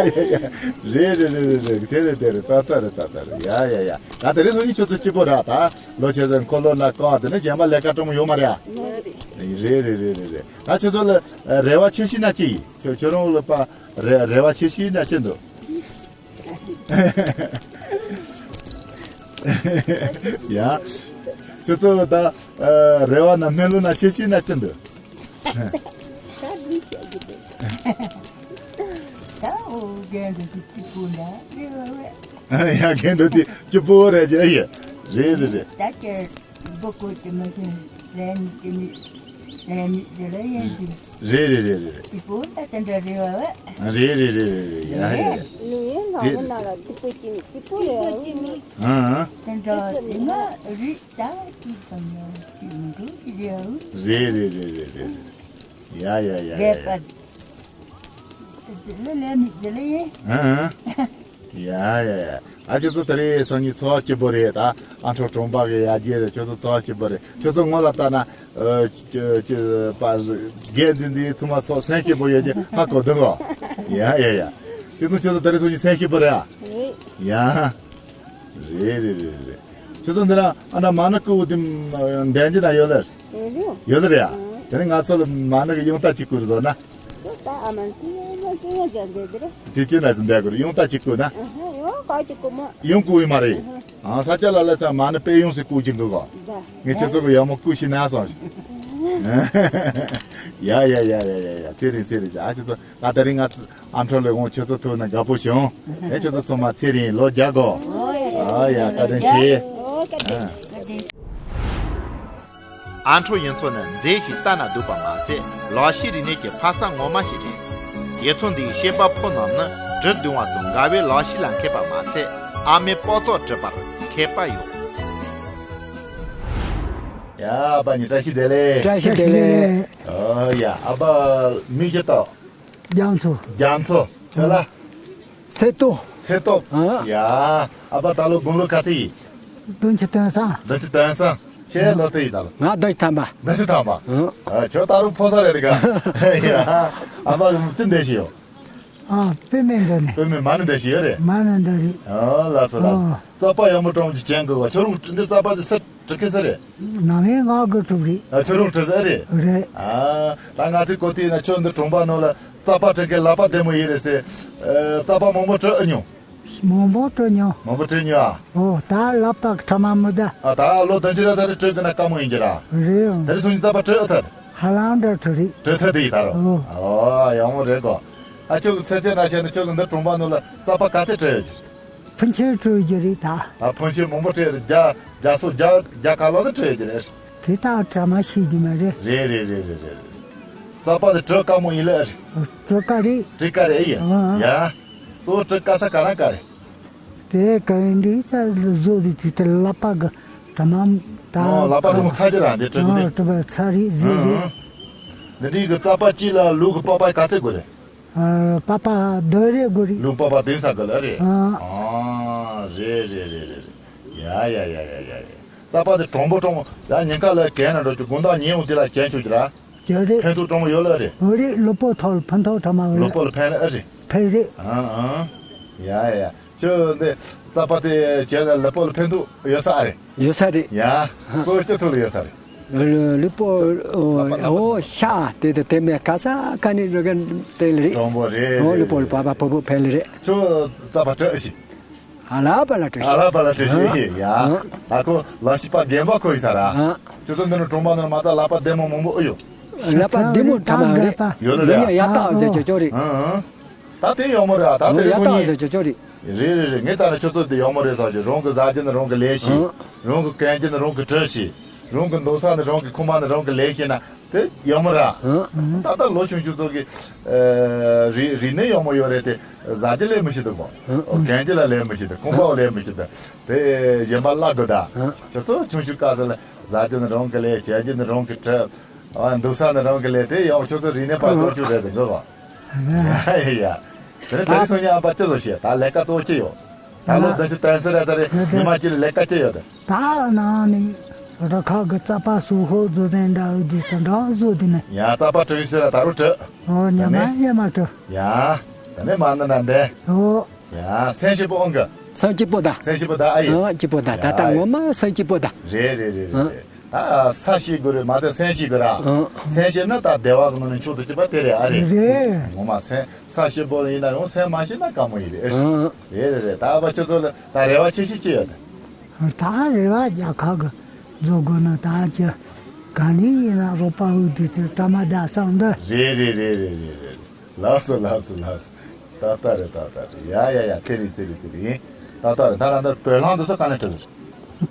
རེད་རེད་རེད་རེད་རེད། དེ་རེད་དེ་རེད། ཏག་ཏག་རེད་ཏག་ཏག་རེད། ཡ་ཡ་ཡ། ད་དེ་རིང་སང་ཉིན་ཁྱོད་ཚོ་སྐྱིད་པོ་ར། ད་ལོ་ཆེ་ཟེར་འཁོར་ལོ་ན་ཀ་དེ་ནས་གཞན་པ་ལས་ཀ་སྤྲོ་མོ་ཡོད་མ་རེད་ཨ། རེད་རེད་རེད་རེད་རེད། ད་ཁྱོད་ཚོ་ལ་རེ་བ་ཆེ་ཤོས་ན་ཅི་ཡིན། ཁྱོད་ཁྱོད་རང་ལ་པ་རེ་རེ་བ་ཆེ་ཤོས་ན་ཅི་འདུག་ཡ། ཁྱོད་ཚོ་ད། ཨ། རེ་བ་ན་སྨོན་ལམ་ན་ཆེ་ཤོས་ན་ཅི་འདུག་ད་འདི་བྱ་རྒྱུ་འདུག་ད་འོ་རྒན་འདུག་གི་སྐྱིད་པོ་འདྲ་རེ་བ་བས། ཡ་རྒན་འདུག་དེ་སྐྱིད་པོ་རེད་ཅེ་ཡ། རེད་རེད་རེད། ད་ཁྱེད་སྦུ་གུ་དེ་མ་ཤེས་ལན་དེ་མི་ལན་དེ་ལ་ཡན་དེ། རེད་རེད་རེད་རེད། སྐྱིད་པོ་ད་དེ་འདྲ་རེ་བ་བས། རེད་རེད་རེད་རེད་རེད། ཡ་ཡ་ཡ། ལུས་ཡོན་ལྷ་མོ་ན་ལ་སྐྱིད་པོ་སྐྱིད་སྐྱིད་པོ་རེད། ཨང་། དེ་འདྲ་དེ་ན་རིགས། ད་ཅི་ཙམ་ཡང་ཅི་མི་འདུག་ཅི་རེད། རེད་རེད་རེད་རེད་རེད། ཡ་ཡ་ཡ་ཡ་རེད་ཡ། པ། ལེ་ལེ་མི་ལེ་ལེ་ཡིན། ཨ་ཨ། ཡ་ཡ་ཡ། ཨ་ཁྱོད་ཚོ་དེ་རིང་སང་ཉིན་འཚོ་བ་སྐྱིད་པོ་རེད་ད། ཨ་མཆོག་གྲོང་པ་གི་ཡར་རྒྱས་རེད། ཁྱོད་ཚོ་འཚོ་བ་སྐྱིད་པོ་རེད། ཁྱོད་ཚོ་སྔོན་ལ་ལྟ་ན། ཨ་ཅི་ཅི་པ་རྒན་འཛིན་འཛིན་ཚང་མ་ཚོ་སེམས་སྐྱིད་པོ་ཡོད་ཀྱི་ཧ་གོ་འདུག་གོ། ཡ་ཡ་ཡ། ཁྱོད་ཚོ་ཁྱོད་ཚོ་དེ་རིང་སང་ཉིན་སེམས་སྐྱིད་པོ་རེད་ཨ། རེད། ཡ། རེད་རེད་རེད་རེད། ཁྱོད་ཚོ་འདི་ན་ཨ་ན་མ་ཎི་བསྐུར་བ་དེ་འདོན་རྒྱུ་ན་ཡོད་ལེ། ཡོད་ལེ། ཡོད་ལེ་རེད་ཡ། དེ་ནི་ང་ཚོ་ལ་མ་ཎི་གི་ཡོང་ལྟ་གཅིག་བསྐུར་བཟོ་ན། ད་ཨ་མ་ཅི་ཡང་ཅི་ཡང་ཅང་འདོད་དེ་རེད། དེ་ཅི་ན་ཟིན་བསྡད་དགོས་རེད། ཡོང་ལྟ་གཅིག་བསྐུར་ན། ཨ་ཧ་ཡོང་ག་གཅིག་བསྐུར་མ། ཡོང་བསྐུར་ཡོད་མ་རེད། ཨ་ས་ཆ་ལ་ལ་ཚ་མ་ཎི་དཔེ་ཡོང་སྲིད་བསྐུར་གྱི་འདུག་གོ། ད་ངས་ཁྱེད་ཚོ་གི་ཡག་མོ་བསྐུར་ཤེས་ན་སོང་ཞིག་ཡ་ཡ་ཡ་ཡ་ཡ་ཡ། ཚེ་རིང་ཚེ་རིང་ཅག་ཨ་ཁྱེད་ཚོ་ད་དེ་རིང་ང་ཚོ། ཨ་མཆོག་ལས་འོང་ཁྱོད་ཚོ་ཐུག་ན་དགའ་པོ་བྱུང་། ཨེ་ཁྱོད་ཚོ་ཚང་མ་ཚེ་རིང་ལོ་བརྒྱ་དགོ། ཨོ་ཡ་བཀའ་དྲིན་ཆེ། ཨོ་བཀའ་དྲིན། ཨ་མཆོག་ཡུལ་ཚོ་ནི་མཛེས་ཤིང་ལྟ་ན་སྡུག་པ་མ་ཟད་ལག་ཤེས་རིག་གནས་ཀྱི་ཕ་ས་ངོ་མ་ཞིག་རེད། ཡུལ་ཚོ་འདིའི་སྐྱེས་པ་ཕོ་རྣམས་ནི་གྲུ་རྡུང་བ་སོགས་འགལ་བའི་ལག་ཤེས་ལ་མཁས་པ་མ་ཚད་ཨ་མའི་པགས་ཚག་འབྲི་བར་མཁས་པ་ཡོད། ཡ་ཨ་ཕ་ཉིད་བཀྲ་ཤིས་བདེ་ལེགས། བཀྲ་ཤིས་བདེ་ལེགས། ཨོ་ཡ་ཨ་ཕ་མིང་ཅི་བཏགས། རྒྱ་མཚོ། རྒྱ་མཚོ། ཁྱོད་ལ། ཚེ་སྟོབས། ཚེ་སྟོབས། ཨ། ཡ། ཨ་ཕ་ད་ལོ་དགུང་ལོ་ག་ཚོད་ཡིན། བདུན་ཅུ་དོན་གསུམ། བདུན་ཅུ་དོན་གསུམ། ཁྱེད་ལོ་དེ་ཡིན་ད་ལོ། ང་བདུན་ཅུ་ཐམ་པ། བདུན་ཅུ་ཐམ་པ། ཨ། ཨ་ཁྱོད་ད་རུང་ཕོ་གསར་རེད་ག་ཡ། ཨ་ཕ་ཅི་འདྲ་ཞིག་ཡོད། ཨ་དཔེ་མེད་འདི་ནས། དཔེ་མེད་མ་ཎི་འདྲ་ཞིག་ཡོད་རེད། མ་ཎི་འདྲ་རེད། ཨོ་ལགས་སོ་ལགས་སོ། ཨོ། རྩོད་པ་ཡག་མོ་གྲོང་ཅིག་ཅན་དགོས་ག་ཁྱོད་རང་འདི་རྩོད་པ་འདི་སེ། གྲུ་ཁེ་ས་རེད། ནང་མའི་ང་གི་གྲུ་རེད། ཨ་ཁྱོད་རང་གྲུ་ས་རེད། རེད། ཨ་ད་ང་ཚོའི་གོ་ཐོས་ན་ཁྱོད་འདི་གྲོང་པ་ནང་ལ་རྩོད་པ་གྲུ་མཁན་ལག་པ་བདེ་མོ་ཡིན་རེད་ཟེར། ཨ་རྩོད་པ་མང་པོ་གྲུ་ཨེ་མྱོང་། མང་པོ་གྲུ་མྱོང་། མང་པོ་གྲུ་མྱོང་ཨ། ཨོ་ད་ལག་པ་གྲ་མ་མི་ད། ཨ་ད་ལོ་བདུན་ཅུ་རེ་ད་རེ་གྲུ་གི་ན་དཀའ་མོ་ཡིན་གྱི་ར། རེད། དེ་རིང་སང་ཉིན་རྩོད་པ་གྲུ་ཨེ་ཐད། ཧ་ལམ་འདྲ་གྲུ་རེད། གྲུ་ཐད་དེ་ཡིན་ད་རོ། ཨོ། ཨོ་ཡག་མོ་རེད་གོ། ཨ་ཁྱོད་ཀྱི་ཚེ་ཚད་ན་བཤད་ན་ཁྱོད་ཀྱི་འདི་གྲོང་པ་ནང་ལ་རྩོད་པ་ག་ཚད་གྲུ་ཡོད་ཀྱི། ཕུན་ཆེ་སྤྲོད་རྒྱུ་རེད་ད། ཨ་ཕུན་ཆེ་མང་པོ་སྤྲད་རེད། རྒྱ་རྒྱ་སོ་རྒྱ་རྒྱ་ག་ལོ་ནི་སྤྲད་རྒྱུ་རེད། དེ་དག་གྲ་མ་ཤེས་རྒྱུ་མ་རེད། རེད་རེད་རེད་རེད་རེད། རྩོད་པ་ནི་གྲུ་དཀའ་མོ་ཡིན་ལེ་ཨ་རེད། གྲུ་དཀའ་རེད། གྲུ་དཀའ་རེད་ཨེ་ཡིན། ཨ་ཡ། གཙོ་བོ་གྲུ་དཀའ་ས་ག་ན་ག་རེད། དེ་ག་ཡིན་འདྲི་ས་བཟོ་དུས་དུས་དེ་ལག་པ་གི་གྲ་མ་ད། ཨོ་ལག་པ་གྲ་མོ་ཚ་རྒྱུ་ར་འདི་གྲུ་གི་འདི། ཨ་གྲུ་པ་ཚ་རེད་ཟེར་ཟེར། འདི་འདྲའི་གི་རྩོད་པ་གཅིག་ལ་ལུག་གི་པགས་པ་ག་ཚད་དགོས་རེད། ཨ་པགས་པ་བདུན་རེ་དགོས་རེད། ལུག་པགས་པ་བདུན་ས་གི་ལ་རེད། ཨ། ཨ་རེད་རེད་རེད་རེད། ཡ་ཡ་ཡ་ཡ་ཡ་ཡ། རྩོད་པ་དེ་གྲོང་པོ་གྲོང་པོ་ཡ་ཉེན་ཁ་ལ་གན་ན་འགྲོ་རྒྱུ་དགོང་དག་ཉིན་འོང་དེ་ལ་གན་ཆོག་རྒྱུ་ར། ཡོད་རེད། ཕན་ཐོགས་གྲོང་པོ་ཡོད་ལ་རེད། ཡོད་རེད་ལུག་པགས་ཐོག་ལ་ཕན་ཐོགས་གྲ་མ་ཡོད་ལུག་རེད། པགས་ལ་ཕན་ལ་ཨ་རེད། ཕན་རེད། ཨ་ཨ། ཡ་ཡ། ཁྱོད་འདི་རྩོད་པ་དེ་བྱས་ན་ལུག་པགས་ལ་ཕན་ཐོགས་ཡོད་ས་ཨ་རེད། ཡོད་ས་རེད། ཡ། གཙོ་བོ་སྤྱི་ཐོག་ལ་ཡོད་ས་རེད། ལུག་པགས་ཨོ་ཤ་དེ་དེ་དེ་མེད་ག་ས་ག་ནས་འགྲོ་ག་དེ་ལ་རེད། གྲོང་པོ་རེད། ཨོ་ལུག་པགས་ལ་པགས་པ་ཕོ་ཕོ་ཕན་ལ་རེད། ཁྱོད་རྩོད་པ་གྲུ་ཨེ་ཤེས། ཨ་ལ་པ་ལ་གྲུ་ཤེས། ཨ་ལ་པ་ལ་གྲུ་ཤེས་ཡ། ཨ་ཁོ་ལ་ཤི་པ་རྒན་པ་ཁོ་ཡིན་ས་ར། ཨ་ཁྱོད་ཚོ་འདི་ནས་གྲོང་པ་ནང་མ་ད་ལག་པ་བདེ་མོ་མང་པོ་ཨེ་ཡོད། ལག་པ་བདེ་མོ་གྲ་མ་རེད། ཡོད་ལ་རེད། ཡ་ཏག་ཟེར་ཅོ་ཅོ་རེད། ཨ་ཨ། ད་དེ་ཡག་མོ་རེད་ཨ། ད་དེ་ཡ་རེད་སོང་ཏག་ཉིན། ཟེར་ཅོ་ཅོ་རེད། རེད་རེད་རེད། ངས་ལྟ་ན་ཁྱོད་ཚོ་དེ་ཡག་མོ་རེད་ཟེར་གྱི། རང་གི་ཟ་རྒྱུ་ནི་རང་གི་ལས་ཤེས། ཨ་རང་གི་གན་རྒྱུ་ནི་རང་གི་གྲུ་ཤེས། རང་གི་འདུག་ས་ནི་རང་གི་ཁང་པ་ནི་རང་གི་ལས་ཤེས་ན་དེ་ཡག་མོ་རེད་ཨ། ཨ་ད་ལྟ་ལོ་ཆུང་ཆུང་ཚོ་གི་ཨ་རིག་རིག་གནས་ཡག་མོ་ཡོད་རེད་དེ། ཟ་རྒྱུ་ལས་མི་ཤེས་འདུག་གོ། ཨ་གན་རྒྱུ་ལ་ལས་མི་ཤེས་འདུག་ཁང་པའོ་ལས་མི་ཤེས་འདུག་དེ་གཞན་པ་བརླག་དགོས་ད། ཨ་ཁྱོད་ཚོ་ཆུང་ཆུང་སྐབས་སུ་ལ་ཟ་རྒྱུ་ནི་རང་གི་ལས། གན་རྒྱུ་ནི་རང་གི་གྲུ། ཨ་འདུག་ས་ནི་རང་གི་ལས། དེ་ཡག་མོ། ཁྱོད་ཚོ་རིག་གནས་པ་ཨ་ལྟོགས་ཆུ་རེད་དེ་འགོ་གོ། ཡ་ཡ། དེ་ནས་དེ་རིང་སང་ཉིན་ཨ་ཕ་ཅི་བཟོ་ཤེས། ད་ལས་ཀ་གཙོ་བོ་ཅི་ཡོད། ད་ལོ་བདུན་ཅུ་དོན་གསུམ་རེད། ད་རེས་ཉི་མ་གཅིག་ལ་ལས་ཀ་ཅི་ཡོད་དེ། ད་ནང་ནས་རུ་ཁག་གི་རྩོད་པ་སུ་ཧོ་བཟོ་ཟན་འདྲ་འོ་དུས་དུ་འདྲ་བཟོ་དུས་ནས། ཡ་རྩོད་པ་གྲུ་ཤེས་ད་རུ་གྲུ། ཨོ་ཉི་མ་ཡེ་མ་གྲུ། ཡ། ད་ནས་མ་འདི་ན་འདས། ཨོ། ཡ་སེམས་སྐྱིད་པོ་ཨང་གི། སེམས་སྐྱིད་པོ་ད། སེམས་སྐྱིད་པོ་ད་ཨ་ཡེ། ཨང་སྐྱིད་པོ་ད། ད་ལྟ་ཡ་ངོ་མ་སེམས་སྐྱིད་པོ་ད། རེད་རེད་རེད་རེད། ད་ས་ཤེས་དགོས་རེད་མ་ཚད་སེམས་ཤེས་དགོས་ར། ཨང་། སེམས་ཤེས་ན་ད་བདེ་བ་གི་ནང་ནས་མཆོག་ཏུ་གཅེས་པ་དེ་རེད་ཨ་རེད། རེད། ངོ་མ་སེམས་ས་ཤེས་པོ་ཡིན་ན་ཡང་སེམས་མ་ཤེས་ན་དཀའ་མོ་ཡིན་རེད། ཨང་། རེད་རེད་རེད། ད་ཨ་ཕ་ཁྱོད་ཚོ་ལ་ད་རེ་བ་ཆེ་ཤོས་ཅི་ཡོད་ད། ད་རེ་བ་རྒྱལ་ཁབ་གི་ བཟོ་དགོས་ན་ད་ཅི་ག་ནས་ཡིན་ན་རོགས་པ་འུ་དུས་དེར་གྲ་མ་ད་སང་འདི། རེད་རེད་རེད་རེད་རེད་རེད། ལགས་སོ་ལགས་སོ་ལགས་སོ། ཏག་ཏག་རེད་ཏག་ཏག་རེད། ཡ་ཡ་ཡ། ཚེ་རིང་ཚེ་རིང་ཚེ་རིང་། ཡིན། ཏག་ཏག་རེད། ད་རང་འདིར་བོད་ལྷམ་འདི་ཚོ་ག་ནས་བྲིས་ཟེར།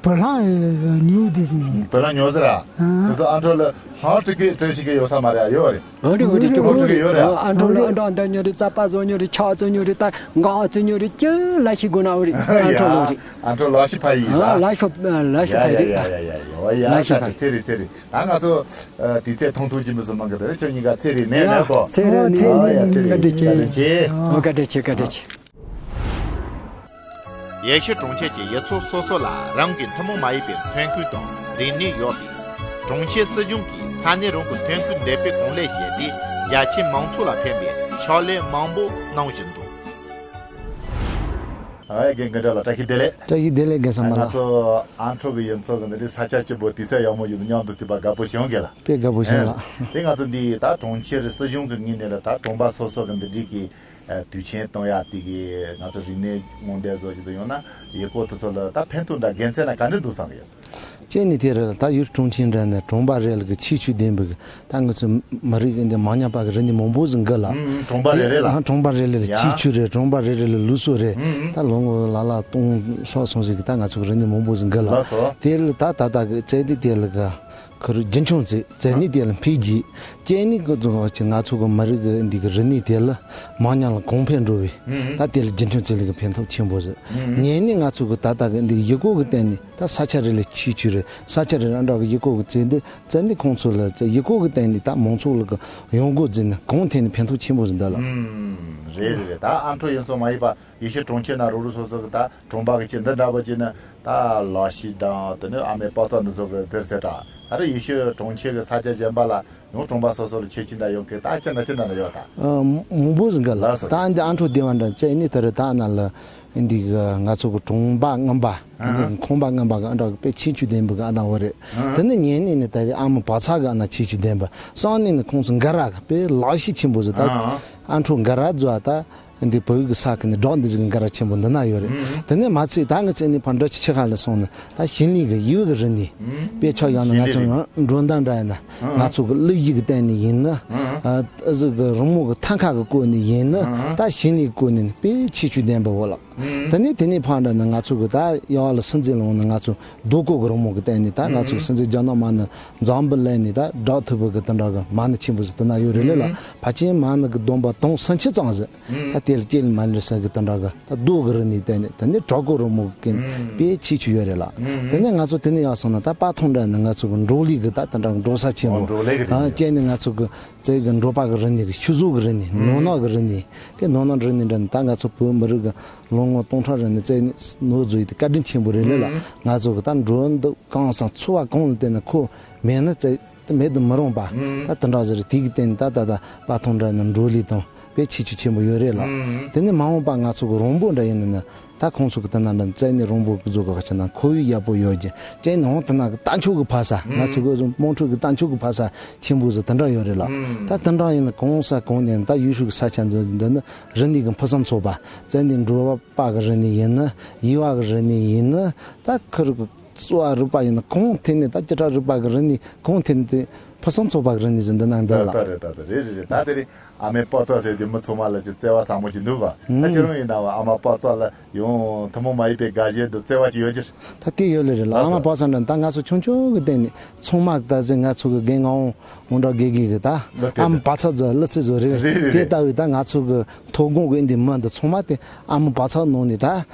བོད་ལྷམ་ཉོ་དེ་ཟིན། བོད་ལྷམ་ཉོ་ཟེར་ར། ཨ། དེ་ཚོ་ཨ་འཕྲོ་ལ་ལྷམ་བྲིས་གི་བྲིས་ཤིག་གི་ཡོད་ས་མ་རེད། ཡོད་རེད། འོ་རེད་འོ་རེད། ལྷམ་བྲིས་གི་ཡོད་རེད། ཨ་འཕྲོ་ལ་ཨ་འཕྲོ་འདི་ཉོ་རེད། རྩ་པ་བཟོ་ཉོ་རེད། ཆག་ཚོ་ཉོ་རེད། ད་འགག་ཚོ་ཉོ་རེད། ཅི་ལ་ཤི་དགོས་ན་འོ་རེད། ཨ་འཕྲོ་ལ་འོ་རེད། ཨ་འཕྲོ་ལ་ཤི་ཕ་ཡིས་ཨ་ལ་ཤོ་ལ་ཤོ་ཕ་ཡིས། ཡ་ཡ་ཡ་ཡ་ཡ་ཡ། ཡ་ཡ་ལ་ཤོ་ཕ་ཡིས། ཚེ་རིང་ཚེ་རིང་། ད་ང་ཚོ་ཨ་དུས་ཚོད་ཐུང་ཐུང་ཅིག་མི་བཟོ་མང་གི། དེ་རིང་ཁྱོད་གཉིས་ཀ་ཚེ་རིང་ནས་ཡ་ལེགས་པོ། ཚེ་རིང་ཨ་ཡ་ཚེ་རིང་བཀའ་དྲིན་ཆེ། བཀའ་དྲིན་ཆེ། ཨོ་བཀའ་དྲིན་ཆེ། བཀའ་དྲིན་ཆེ། ཡེ་ཤུ་གྲོང་ཁྱེར་གྱི་ཡུལ་ཚོ་སོ་སོ་ལ་རང་གི་ཐུན་མོང་མ་ཡིན་པའི་ཐོན་ཁུངས་དང་རིག་གནས་ཡོད་པས། གྲོང་ཁྱེར་སྲིད་གཞུང་གིས་ས་གནས་རང་གི་ཐོན་ཁུངས་འདེབས་སྤེལ་གང་ལེགས་བྱས་ཏེ། རྒྱ་ཆེའི་མང་ཚོགས་ལ་ཕན་པའི་ཕྱག་ལས་མང་པོ་གནང་བཞིན་འདུག། ཨ་རྒན་དགའ་ལྡན་ལགས། བཀྲ་ཤིས་བདེ་ལེགས། བཀྲ་ཤིས་བདེ་ལེགས། རྒན་ས་མ་ང་ལགས། ཚོ་ཨ་འཕྲོག་གི་ཡུལ་ཚོ་གི་འདི་འདྲའི་ས་ཆ་སྐྱིད་པོ་དུས་ཚོད་ཡག་མོ་ཞིག་ཏུ་མཉམ་དུ་ཐུག་པ་དགའ་པོ་བྱུང་གི་ལགས། དཔེ་དགའ་པོ་བྱུང་ལགས། དེ་ང་ཚོ་འདི་ད་གྲོང་ཁྱེར་སྲིད་གཞུང་གི་ངོས་ནས་ལ་ད་གྲོང་པ་སོ་སོ་གི་འདི་འདྲའི་གི་ཨ་དུས་ཆེན་གཏོང་ཡག་དེ་གི་ང་ཚོ་རིག་གནས་སྔོན་འདེབས་བཟོ་ཅིག་ཏུ་ཡོང་ན་ཡུལ་སྐོར་དེ་ཚོ་ལ་ད་ཕན་ཐོགས་འདྲ་དགེ་མཚན་ན་ག་འདྲ་འདུག་བསམ་གི་ཡོད། ཅེས་ནི་དེ་རེད། ད་ཡུལ་གྲོང་ཁྱེར་འདྲ་ནས་གྲོང་པ་རེ་ལ་གི་ཁྱད་ཆོས་ལྡན་པའི་གི་ད་ང་ཚོ་མི་རིགས་ཀྱི་འདི་མ་ཉམས་པ་གི་རིག་གནས་མང་པོ་ཟིག་འགི་ལ། ཨུམ། གྲོང་པ་རེ་རེ་ལ། ཨ་གྲོང་པ་རེ་རེ་ལ་ཡ། ཁྱད་ཆོས་རེད། གྲོང་པ་རེ་རེ་ལ་ལུགས་སྲོལ་རེད། ཨུམ། ད་ལོ་ངོ་ལ་ལ་སྟོང་ལྷག་སོང་ཟིག་གི་ད་ང་ཚོ་གི་རིག་གནས་མང་པོ་ཟིག་འགི་ལ། ལགས་སོ། དེ་ལ་ད་ད་ད་གི་བཙལ་དུས་དེ་ལ་གི་ཁུ་རུ་རྒྱུན་འཁྱོངས་བྱེད། བཙལ་ནི་དེ་ལ་འཕེལ་རྒྱས། ཅེས་ནི་གི་ང་ཚོ་གི་མི་རིགས་ཀྱི་འདི་གི་རིག་གནས་དེ་ལ་མང་ཉུང་ལ་གོང་འཕེལ་འགྲོ་བའི། ཨུམ། ད་དེ་ལ་རྒྱུན་འཁྱོངས་བྱེད་ལ་གི་ཕན་ཐོགས་ཆེན་པོ་ཟིག། ཨུམ། ངས་ནི་ང་ཚོ་གི་ད་ལྟ་གི་འདི་གི་ཡུལ་སྐོར་གི་སྟེང་ནས་ད་ས་ཆ་རེ་ལ་ཁྱད་ཆོས་རེད། ས་ཆ་རེ་རང་འདྲ་གི་ཡུལ་སྐོར་གི་བཙལ་འདི་བཙལ་འདི་ཁོང་ཚོ་ལ་ཡུལ་སྐོར་གི་སྟེང་ནས་ད་མང་ཚོགས་ལ་གི་ཡོང་སྒོ་བརྩིས་ནས་གང་ཐད་ནས་ཕན་ཐོགས་ཆེན་པོ་ཟིག་འདུག་ལགས། ཨུམ། རེད་རེད་རེད། ད་ཨ་འཕྲོག་ཡུལ་ཚོ་མ་ཡིན་པ་ཡེ་ཤུ་གྲོང་ཁྱེར་ན་རོ་རུ་སོ་སོ་གི་ད་གྲོང་པ་གི་ཆེད་འདི་འདྲ་པོ་ཅིག་ནི་ད་ལག་ཤེས་དང་དེ་ནི་ཨ་མའི་པགས་ཚང་འདི་ཚོ་གི་འདིར་ཟེར་ད། ད་རེས་ཡེ་ཤུ་གྲོང་ཁྱེར་གི་ས་ཆ་གཞན་པ་ལ་ཡང་གྲོང་པ་སོ་སོ་ལ་ཁྱད་ཆོས་འདྲ་ཡོད་གི། ད་ཅི་འདྲ་ཅི་འདྲ་ན་ཡོད་ད། ཨ་མང་པོ་ཟིག་གི་ལགས་ལགས་སོ། ད་འདི་ཨ་འཕྲོག་སྡེ་བ་འདྲ་བཙལ་ནི་དེ་རེད། ད་ན་ལ་འདི་གི་ང་ཚོ་གི་གྲོང་པ་རྔོན་པ། ཨ་འདི་ཁང་པ་རྔོན་པ་གི་ཨ་འདྲ་གི་དཔེ་ཁྱད་ཆོས་ལྡན་པའི་གི་ཨ་ད་བོ་རེད། ཨ་དེ་ནི་ཉེ་གནས་ནི་ད་གི་ཨ་མ་པགས་ཚང་གི་ཨ་ན་ཁྱད་ཆོས་ལྡན་པ། སང་ནི་ནི་ཁོང་ཚོ་འགའ་ར་གི་དཔེ་ལག་ཤེས་ཆེན་པོ་ཟིག་ད། ཨ་ཨ་འཕྲོག་འགའ་ར་ཛོ་ད། འདི་བོད་ཀྱི་ས་ཁུལ་ནས་སྦྲགས་འདི་ཟིག་གི་འགའ་ར་ཆེན་པོ་འདི་ན་ཡོད་རེད། ཨུམ། དེ་ནས་མ་ཚད་ད་ང་ཚོ་ནི་ཕར་འདྲ་ཆི་ཆི་ཁ་ལ་སོང་ན་ད་ཞིང་ལས་ཀྱི་ཡུལ་གྱི་རིག་གནས། ཨུམ། དཔེ་ཆ་ཡང་ན་ང་ཚོ་ཞིང་ལས་ནང་འགྲོ་མདའ་འདྲ་ཡིན་ན། ཨུམ། ང་ཚོ་གི་གླུ་གཞས་ཀྱི་སྟེང་ནས་ཡིན་ན། ཨུམ། ཨ་ཨ་ཟུག་གི་རི་མོ་གི་ཐང་ཀ་གི་སྐོར་ནས་ཡིན་ན། ཨུམ། ད་ཞིང་ལས་སྐོར་ནས་ནི་དཔེ་ཁྱད་ཆོས་ལྡན་པ་བོ་ལགས། ཨུམ། དེ་ནས་དེ་ནས་ཕར་འདྲ་ནི་ང་ཚོ་གི་ད་ཡ་ལ་སྲིད་འཛིན་ལུང་ནི་ང་ཚོ་རྡོ་བརྐོས་ཀྱི་རི་མོ་གི་སྟེང་ནས་ད་ང་ཚོ་ཨུམ། སྲིད་འཛིན་རྒྱ་ནག་མ་ནི་འཛམ་བུ་གླིང་ནས་ད་བསྒྲགས་ཐུབ་པ་གི་དེ་འདྲ་གི་མ་ནི་ཆེན་པོ་ཟིག་དེ་ན་ཡོད་རེད་ལེ་ལགས། ཨུམ། ཕལ་ཆེར་མ་ནི་གི་སྡོམ་པ་དུང་སུམ་ཅུ་ཙམ་ཟིག། ཨུམ། ད་དེ་ལ་ཀེ་ལི་མ་ལི་ས་གི་དེ་འདྲ་གི་ད་རྡོ་གི་རི་ནས་བལྟས་ནས་དེ་ནས་བྲག་བརྐོས་རི་མོ་གི་ཨུམ། དཔེ་ཁྱད་ཆོས་ཡོད་རེད་ལགས། ཨུམ། དེ་ནས་ང་ཚོ་དེ་ནས་ཡར་སོང་ན་ད་པ་ཐོང་འདྲ་ནི་ང་ཚོ་གི་འབྲོག་ལས་གི་ད་དེ་འདྲ་གི་འབྲོག་ས་ཆེན་པོ། ཨོ་འབྲོག་ལས་གི་རི་ནས། ཨ་ཀྱེ་ནི་ང་ཚོ་གི་རྩེ་གི་འབྲོག་པ་གི་རི་ནས་གི་ཆུ་བཟོ་གི་རི་ནས། ཨུམ། ནོར་ནག་གི་རི་ནས། དེ་ནོར་ནག་རི་ནས་འདྲ་ནི་ད་ང་ཚོ་བོད་མི་རིགས་གི་ལོ་ངོ་སྟོང་ཕྲག་རིང་ནས་རྩེ་ནས་ནོར་བཟོ་ཡི་དེ་བཀའ་དྲིན་ཆེན་པོ་རེད་ལེ་ལགས། ཨུམ། ང་ཚོ་གི་ད་འགྲོ་འདུག་གང་སང་འཚོ་བ་གང་ལ་བརྟེན་ནས་ཁོ་མེད་ན་རྩེ། དེ་མེད་དུ་མི་རུང་པ། ཨུམ། ད་དེ་འདྲ་ཟེར་དེ་གི་སྟེང་ད་ད་ད་པ་ཐོང་འདྲ་ནི་འབྲོག་ལས་དང་དཔེ་ཁྱད་ཆོས་ཆེན་པོ་ཡོད་རེད་ལགས། ཨུམ། དེ་ནས་མ་འོངས་པ་ང་ཚོ་གི་རོང་པོ་འདྲ་ཡིན་ན་ནི་ད་ཁོང་ཚོ་གི་དེ་ན་འདྲ་རྩེ་ནས་རོང་པོ་གི་བཟོ་གི་ཁ་ཆེ་ན་ཁོར་ཡུག་ཡག་པོ་ཡོད་ཀྱི་ཅན་ནི་འོང་དེ་ན་གི་རྟ་མཆོག་གི་ཕ་ས། ཨུམ། ང་ཚོ་གི་དམངས་ཁྲོད་གི་རྟ་མཆོག་གི་ཕ་ས་ཆེན་པོ་ཟིག་དེ་འདྲ་ཡོད་རེད་ལགས། ཨུམ། ད་དེ་འདྲ་ཡིན་ན་གང་ས་གང་ནས་ད་ཡུལ་ཤུལ་གི་ས་ཆ་འཛོམས་འདི་ནི་རི་ནས་གི་ཕུན་སུམ་ཚོགས་པ། རྩེ་ནས་འབྲོག་པ་གི་རི་ནས་ཡིན་ན་ཡུལ་བ་གི་རི་ནས་ཡིན་ན་ད་ཁུ་རུ་གི་གསོ་བ་རིག་པ་ཡིན་ན་གང་ཐད་ནས་ད་ཅི་དྲག་རིག་པ་གི་རིག་གནས་གང་ཐད་ནས་དེ་ཕུན་སུམ་ཚོགས་པ་གི་རིག་གནས་ཟིན་འདི་ན་འདི་ལ། ད་ལྟ་རེད། ད་ལྟ་རེད་རེད་རེད། ད་དེ་རིང་ཨ་མའི་པགས་ཚང་ཟེར་དུས་མི་ཚང་མ་ལ་ཅིག་བརྩེ་བ་ཟབ་མོ་ཅིག་འདུག་ག། ད་ཁྱེད་རང་ཡིན་ན་བ་ཨ་མ་པགས་ཚང་ལ་ཡང་ཐུན་མོང་མ་ཡིན་པའི་དགའ་ཞེན་དང་བརྩེ་བ་ཅིག་ཡོད་ཀྱི་རེད། ད་དེ་ཡོད་ལེ་རེད་ལ། ཨ་མ་པགས་ཚང་འདྲ་ད་ང་ཚོ་ཆུང་ཆུང་གི་སྟེང་ནས་ཚང་མ་ད་ཟེར་ང་ཚོ་གི་རྒན་ངག་དབང་འདྲ་དགེ་རྒན་གི་ད་ཨ་མ་པགས་ཚང་ཟེར་གླུ་ཚིག་བཟོ་རེད། རེད་རེད་དེ་རེད། ལྟ་བུའི་ད་ང་ཚོ་གི་ཐོག་དགོང་གི་འདི་མི་འདི་ཚང་མ་དེ་ཨ་མ་པགས་ཚང་ནང་ནས་ད།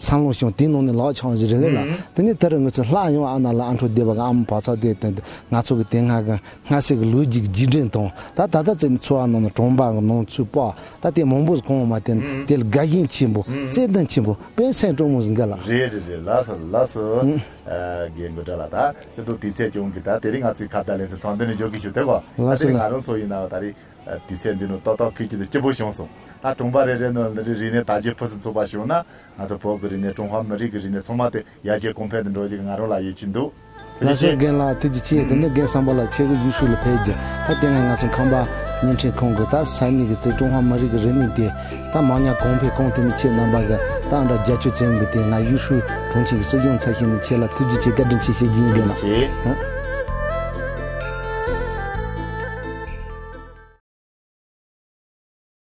འཚར་ལོངས་བྱུང་། དེའི་ནང་ནས་ལག་ཆགས་བཞིན་རེད་ལ། ཨུམ། དེ་ནས་དེ་རུ་ང་ཚོ་ལྷག་ཡོང་ཨ་ན་ལ་ཨ་འཕྲོག་སྡེ་བ་གི་ཨ་མ་བག་ཚ་དེ་དེ་ང་ཚོ་གི་དེ་སྔ་གི་སྔ་ཕྱི་གི་ལོ་རྒྱུས་ཀྱི་རྗེས་དྲན་དང་ད་ད་ལྟ་ཚེ་ནི་འཚོ་བ་ནང་ནས་གྲོང་པ་གི་ནང་ཚུད་པ་ད་དེ་མང་པོ་གང་མ་དེ་ནི་ཨུམ། དེ་ལ་དགའ་ཞེན་ཆེན་པོ་ཨུམ། བརྩེ་ལྡན་ཆེན་པོ་དཔེ་སེམས་སྤྲོ་མོ་ཟིག་འགའ་ལ། རེད་རེད་རེད། ལགས་སོ་ལགས་སོ། ཨུམ། ཨ་རྒན་དགོན་གྲྭ་ལགས། ད་ཁྱེད་ཚོ་དུས་ཚོད་ཅུང་གི་ད་དེ་རིང་ང་ཚོའི་ཁ་བརྡ་ལེན་ཚེ་ཚང་འདི་ནས་འཇོག་གི་ཞུ་དེ་གོ། ལགས་སོ་ད་དེ་རིང་ལགས། ང་རང་ཚོ་ཡིན་ན་ད་རེས། དུས་ཚོད་འདི་ནི་ཏག་ཏག་ཁུལ་གྱི་དུ་སྐྱིད་པོ་བྱུང་སོང་། ད་གྲོང་པ་རེ་རེ་ནང་འདི་འདྲའི་རིག་གནས་དར་རྒྱས་ཕུན་སུམ་ཚོགས་པ་བྱུང་ན་ང་ཚོ་བོད་ཀྱི་རིག་གནས་ཀྲུང་ཧྭ་མི་རིགས་ཀྱི་རིག་གནས་ཚང་མ་དེ་ཡར་རྒྱས་གོང་འཕེལ་དུ་འགྲོ་ཞིག་ང་རང་ལ་ཡིད་ཆེས་འདུག། ལགས་སོ། རྒན་ལགས་ཐུགས་རྗེ་ཆེ། དེ་ནས་རྒན་བསམ་པ་ལགས་ཁྱེད་ཀྱི་ཡུལ་ཤུལ་ལ་ཕེབས་རྒྱུ། ད་དེ་སྔ་ང་ཚོ་ཁམས་པ་བརྙན་འཕྲིན་ཁང་གི་ད་ས་གནས་ཀྱི་རྩེ་ཀྲུང་ཧྭ་མི་རིགས་ཀྱི་རིག་གནས་དེ་ད་མང་ཉག་གོང་འཕེལ་གང་ཐུབ་ནས་ཁྱེད་རྣམ་པ་གི་ད་ཨ་འདྲ་རྒྱབ་སྐྱོར་བྱེད་ཡོང་གི་དེ་ང་ཡུལ་ཤུལ་གྲོང་ཁྱེར་གྱི་སྲིད་སྐྱོང་ཚབ་ཞུས་ནས་ཁྱེད་ལ་ཐུགས་རྗེ་ཆེ་བཀའ་དྲིན་ཆེ་ཞུ་རྒྱུ་ཡིན། རྒན་ལགས། ཐུགས་རྗེ་ཆེ། ཧ།